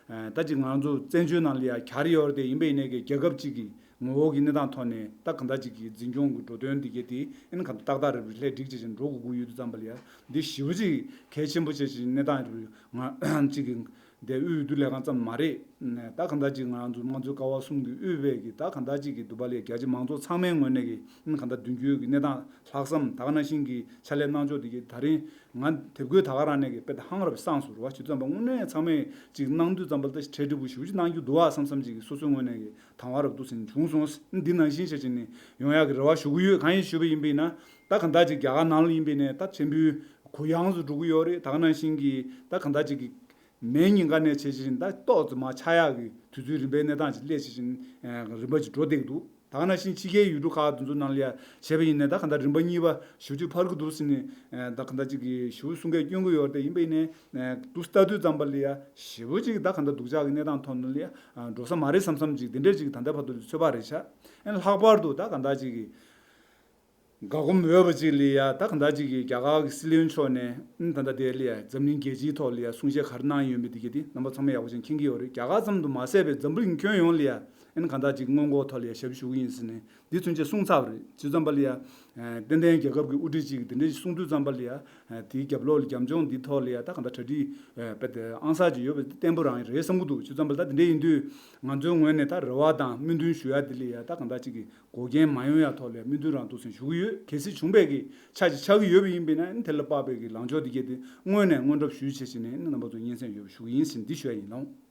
ད་ཅིག་ང་ཚོ་བཙན་བྱོལ་ནང་ལ་ཡ་གྱར་ཡོད་རེད་དེ། ཡིན་པ་ཡིན་ནའི་གི་རྒྱལ་ཁབ་ཅིག་གི་ངོ་བོ་གི་གནས་སྟངས་ཐོག་ནས་ད་གང་ལྟར་ཅིག་གི་འཛིན་སྐྱོང་གི་འགྲོ་དོན་འདི་གལ་ཏེ་ཨ་ནི་གང་ལྟར་ཏག་ཏག་རེད་ལྷད་འགྲིག་བྱས་བྱས་འགྲོ་དགོས་ཀྱི་ཡོད་དུས་ཙམ་པ་ལ་ཡ་འདི་ཞེ་པོ་ཅིག་གལ་ཆེན་པོ་བྱས་བྱས་གནས་སྟངས་རེད། ང་ཅིག་གི་ དེ་དབུས་འོས་བསྡུ་ལས་ཁང་ཙམ་མ་རེད། ད་གང་ལྟར་ཅིག་ང་རང་ཚོ་དམངས་གཙོའི་ཀ་བ་གསུམ་གྱི་དབུས་པའི་གི་ད་གང་ལྟར་ཅིག་གི་འདུག་པ་ལས་རྒྱ་ཆེ་མང་ཚོགས་ཚང་མའི་ངོས་ནས་གི་གང་ལྟར་མདུན་སྐྱོད་ཀྱི་གནས་སྟངས་ལྷག་བསམ་ད་ག་ནང་བཞིན་གྱི་ཕྱག་ལས་གནང་ཕྱོགས་དེ་གི་ད་རིང་ང་དེབ་འགོད་ད་ག་རང་ནས་གི་དཔེ་ད་ཧང་རབ་སངས་སུ་རུ་བ་ཇི་ཙམ་པ་དངོས་གནས་ཚང་མས་ཅིག་གནང་དུས་ཙམ་པ་ད་གྲ་སྒྲིག་པོ་ཞེ་པོ་ཅིག་གནང་རྒྱུ་འདུག་བ་བསམ་བསམ་ཅིག་གི་སོ་སོའི་ངོས་ནས་གི་དང་བ་རབ་ཏུ་ཟིན་བྱུང་སོང་། འདི་ནང་བཞིན་བྱས་བྱས་ནས་ཡོང་ཡག་གི་རེ་བ་ཞུ་གི་ཡོད། གང་ཡིན་ཞུས་པ་ཡིན་པས་ན་ད་གང་ལྟར་ཅིག་རྒྱ་གར་ནང་ལ་ཡིན་པས་ནས་ད་ཆེན་པོའི་གུ་ཡངས་སུ་འགྲོ་གི་ཡོད་རེད། ད་ག་ནང་བཞིན་གྱི་ད་གང་ལྟར་ཅིག་གི་མའི་ཉིན་ཀ་ནས་བྱས་བཞིན་ད་ཏོག་ཙམ་མར་ཆག་ཡག་གི་དུས་ཚོད་རིམ་པའི་གནས་སྟངས་ཅིག་སླེབས་བྱས་བཞིན་རིམ་པ་ཅིག་འགྲོ་བསྡད་ཀྱི་འདུག་ད་ག་ནང་བཞིན་ཕྱི་རྒྱལ་ཡུལ་གྲུ་ཁག་དེ་ཚོ་ནང་ལ་ཡ་བྱས་པ་ཡིན་ནའི་ད་གང་ལྟར་རིམ་པ་གཉིས་པ་ཞེ་པོ་ཅིག་འཕར་གྱི་འདུག་ཟེར་ནས་ད་གང་ལྟར་ཅིག་གི་ཞེ་པོ་གསུང་སྐད་སྐྱོན་གྱི་ཡོད་རེད། ཡིན་པ་ཡིན་ནའི་འདུག་ལྟ་དུས་ཙམ་པ་ལ་ཡ་ཞེ་པོ་ཅིག་ད་གང་ལྟར་སྡུག་ཅག་གི་གནས་སྟངས་ཐོག་ནས་ལ་ཡ་འགྲོ་ས་མ་རེད་བསམ་བསམ་ཅིག་དེ་འདྲས་ཅིག་ད་ལྟ་བར་དུ་ཚོད་དཔག་རེད་ཤག་ཨན་ལྷག་པར་དུ་ད་གང་ལྟར་ཅིག་གི་དགའ་སྒོམ་འོས་པ་ཅིག་ལ་ཡ་ད་གང་ལྟར་ཅིག་གི་རྒྱ་གར་གྱི་སྲིད་བློན་མཆོག་ནས་ཨ་ནི་ད་ལྟ་དེ་ལ་ཡ་འཛམ་གླིང་རྒྱལ་སྤྱིའི་ཐོག་ལ་ཡ་གསུང་བཤད་ག་རེ་གནང་ཡོད་མེད་དེ་གི་དེ་རྣམ་པ་ཚང་མས་ཡག་པོ་ཅིག་མཁྱེན་གྱི་ཡོད་རེད། རྒྱ་གར་ཙམ་དུ་མ་ཟད་པའི་འཛམ་བུ་གླིང་ཁྱོན་ཡོངས་ལ་ཡ་ཨ་ནི་གང་ལྟར་ཅིག་སྔོན་འགོག་ཐོག་ལ་ཡ་ཞབས་ཞུ་གི་ཡིན་ཟེར་ནས་འདི་ཚུན་ཆད་གསུངས་ཚར་བ་རེད། བྱས་ཙམ་པ་ལ་ཡ་ཏན་ཏན་རྒྱལ་ཁབ་ཀྱི་དབུ་ཁྲིད་ཅིག་གིས་དེ་འདྲ་ཞིག་གསུང་དུས་ཙམ་པ་ལ་ཡ་དེའི་རྒྱབ་ལོགས་ལ་རྒྱབ་ལྗོངས་འདི་ཐོག་ལ་ཡ་ད་གང་ལྟར་གྲ་སྒྲིག་དཔེ་དེ་ཨང་གསར་ཅིག་ཡོད་པ་དེ་བརྟན་པོ་རང་རེད་བསམ་གྱི་འདུག་བྱས་ཙམ་པ་ལ་ད་དེ་འདྲ་ཡིན་དུས་ང་ཚོའི་ངོས་ནས་ད་རེ་བ་དང་སྨོན་འདུན་ཞུ་ཡ་དེ་ལ་ཡ་ད་གང་ལྟར་ཅིག་གི་འགོག་རྐྱེན་མ་ཡོང་ཡ་ཐོག་ལ་སྨོན་འདུན་རང་འདུག་སེ་ཞུ་གི་ཡོད། གལ་སྲིད་བྱུང་བའི་གི་ཆ་ཅིག་ཆགས་ཀྱི་ཡོད་པ་ཡིན་པས་ན་དེ་ལ་དཔག་པའི་གི་ལངས་ཕྱོགས་འདི་གས་དེ་དངོས་ནས་སྔོན་གྲབས་ཞུས་བྱས་བྱས་ནས་རྣམ་པ་ཚོ་སྙན་སེང་ཡོད་པ་ཞུ་གི་ཡིན་ཟེར་འདི་ཞུ་ཡ་ཡིན་ལགས།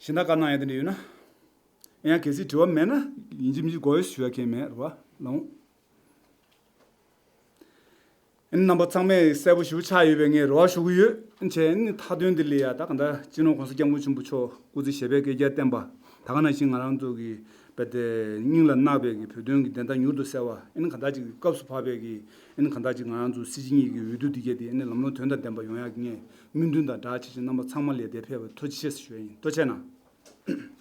གཞན་དག་བཀའ་གནང་ཡ་དེ་འདྲ་ཡོད་ན། ཡང་གལ་སྲིད་དྲི་བ་མེད་ན་ཡིན་གཅིག་མིན་གཅིག་གོ་ཡོད་ཞུ་ཡ་མཁན་མེད་རེད་བ་ལགས། ཨ་ནི་རྣམ་པ་ཚང་མས་གསལ་པོ་ཞེ་པོ་ཆགས་ཡོད་པའི་ངས་རེ་བ་ཞུ་གི་ཡོད། བྱས་ཨ་ནི་མཐའ་དོན་འདི་ལ་ཡ་ད་ག་འདྲ་སྤྱི་ནོར་༸གོང་ས་༸སྐྱབས་མགོན་ཆེན་པོ་མཆོག་སྐུ་ཚེ་ཞབས་པད་བསྐལ་བརྒྱར་བརྟན་པ། ད་ག་ནང་བཞིན་ང་རང་ཚོ་གི་དཔེ་དེ་སྙིང་ལ་བརྣག་པའི་གི་བོད་དོན་གྱི་བདེན་མཐའ་མྱུར་དུ་གསལ་བ། ཨ་ནི་ག་འདྲ་ཅིག་གི་སྐབས་སུ་བབས་པའི་གི་ཨ་ནི་ག་འདྲ་ཅིག་ང་རང་ཚོ་སྲིད་སྤྱི་གཉིས་ཀྱི་འོས་བསྡུ་འདི་གས་དེ་ཨ་ནི་ལམ་ལྷོང་དོན་དང་ལྡན་པ་ཡོང་ཡག་གི་ངས་སྨོན་འདུན་དང་སྦྲགས་བྱས་བྱས་རྣམ་པ་ཚང་མ་ལ་དེ་ཕེབས་པར་ཐུགས་རྗེ་ཆེ་ཞུ་ཡ་ཡིན། ཐུགས་རྗེ་གནང་།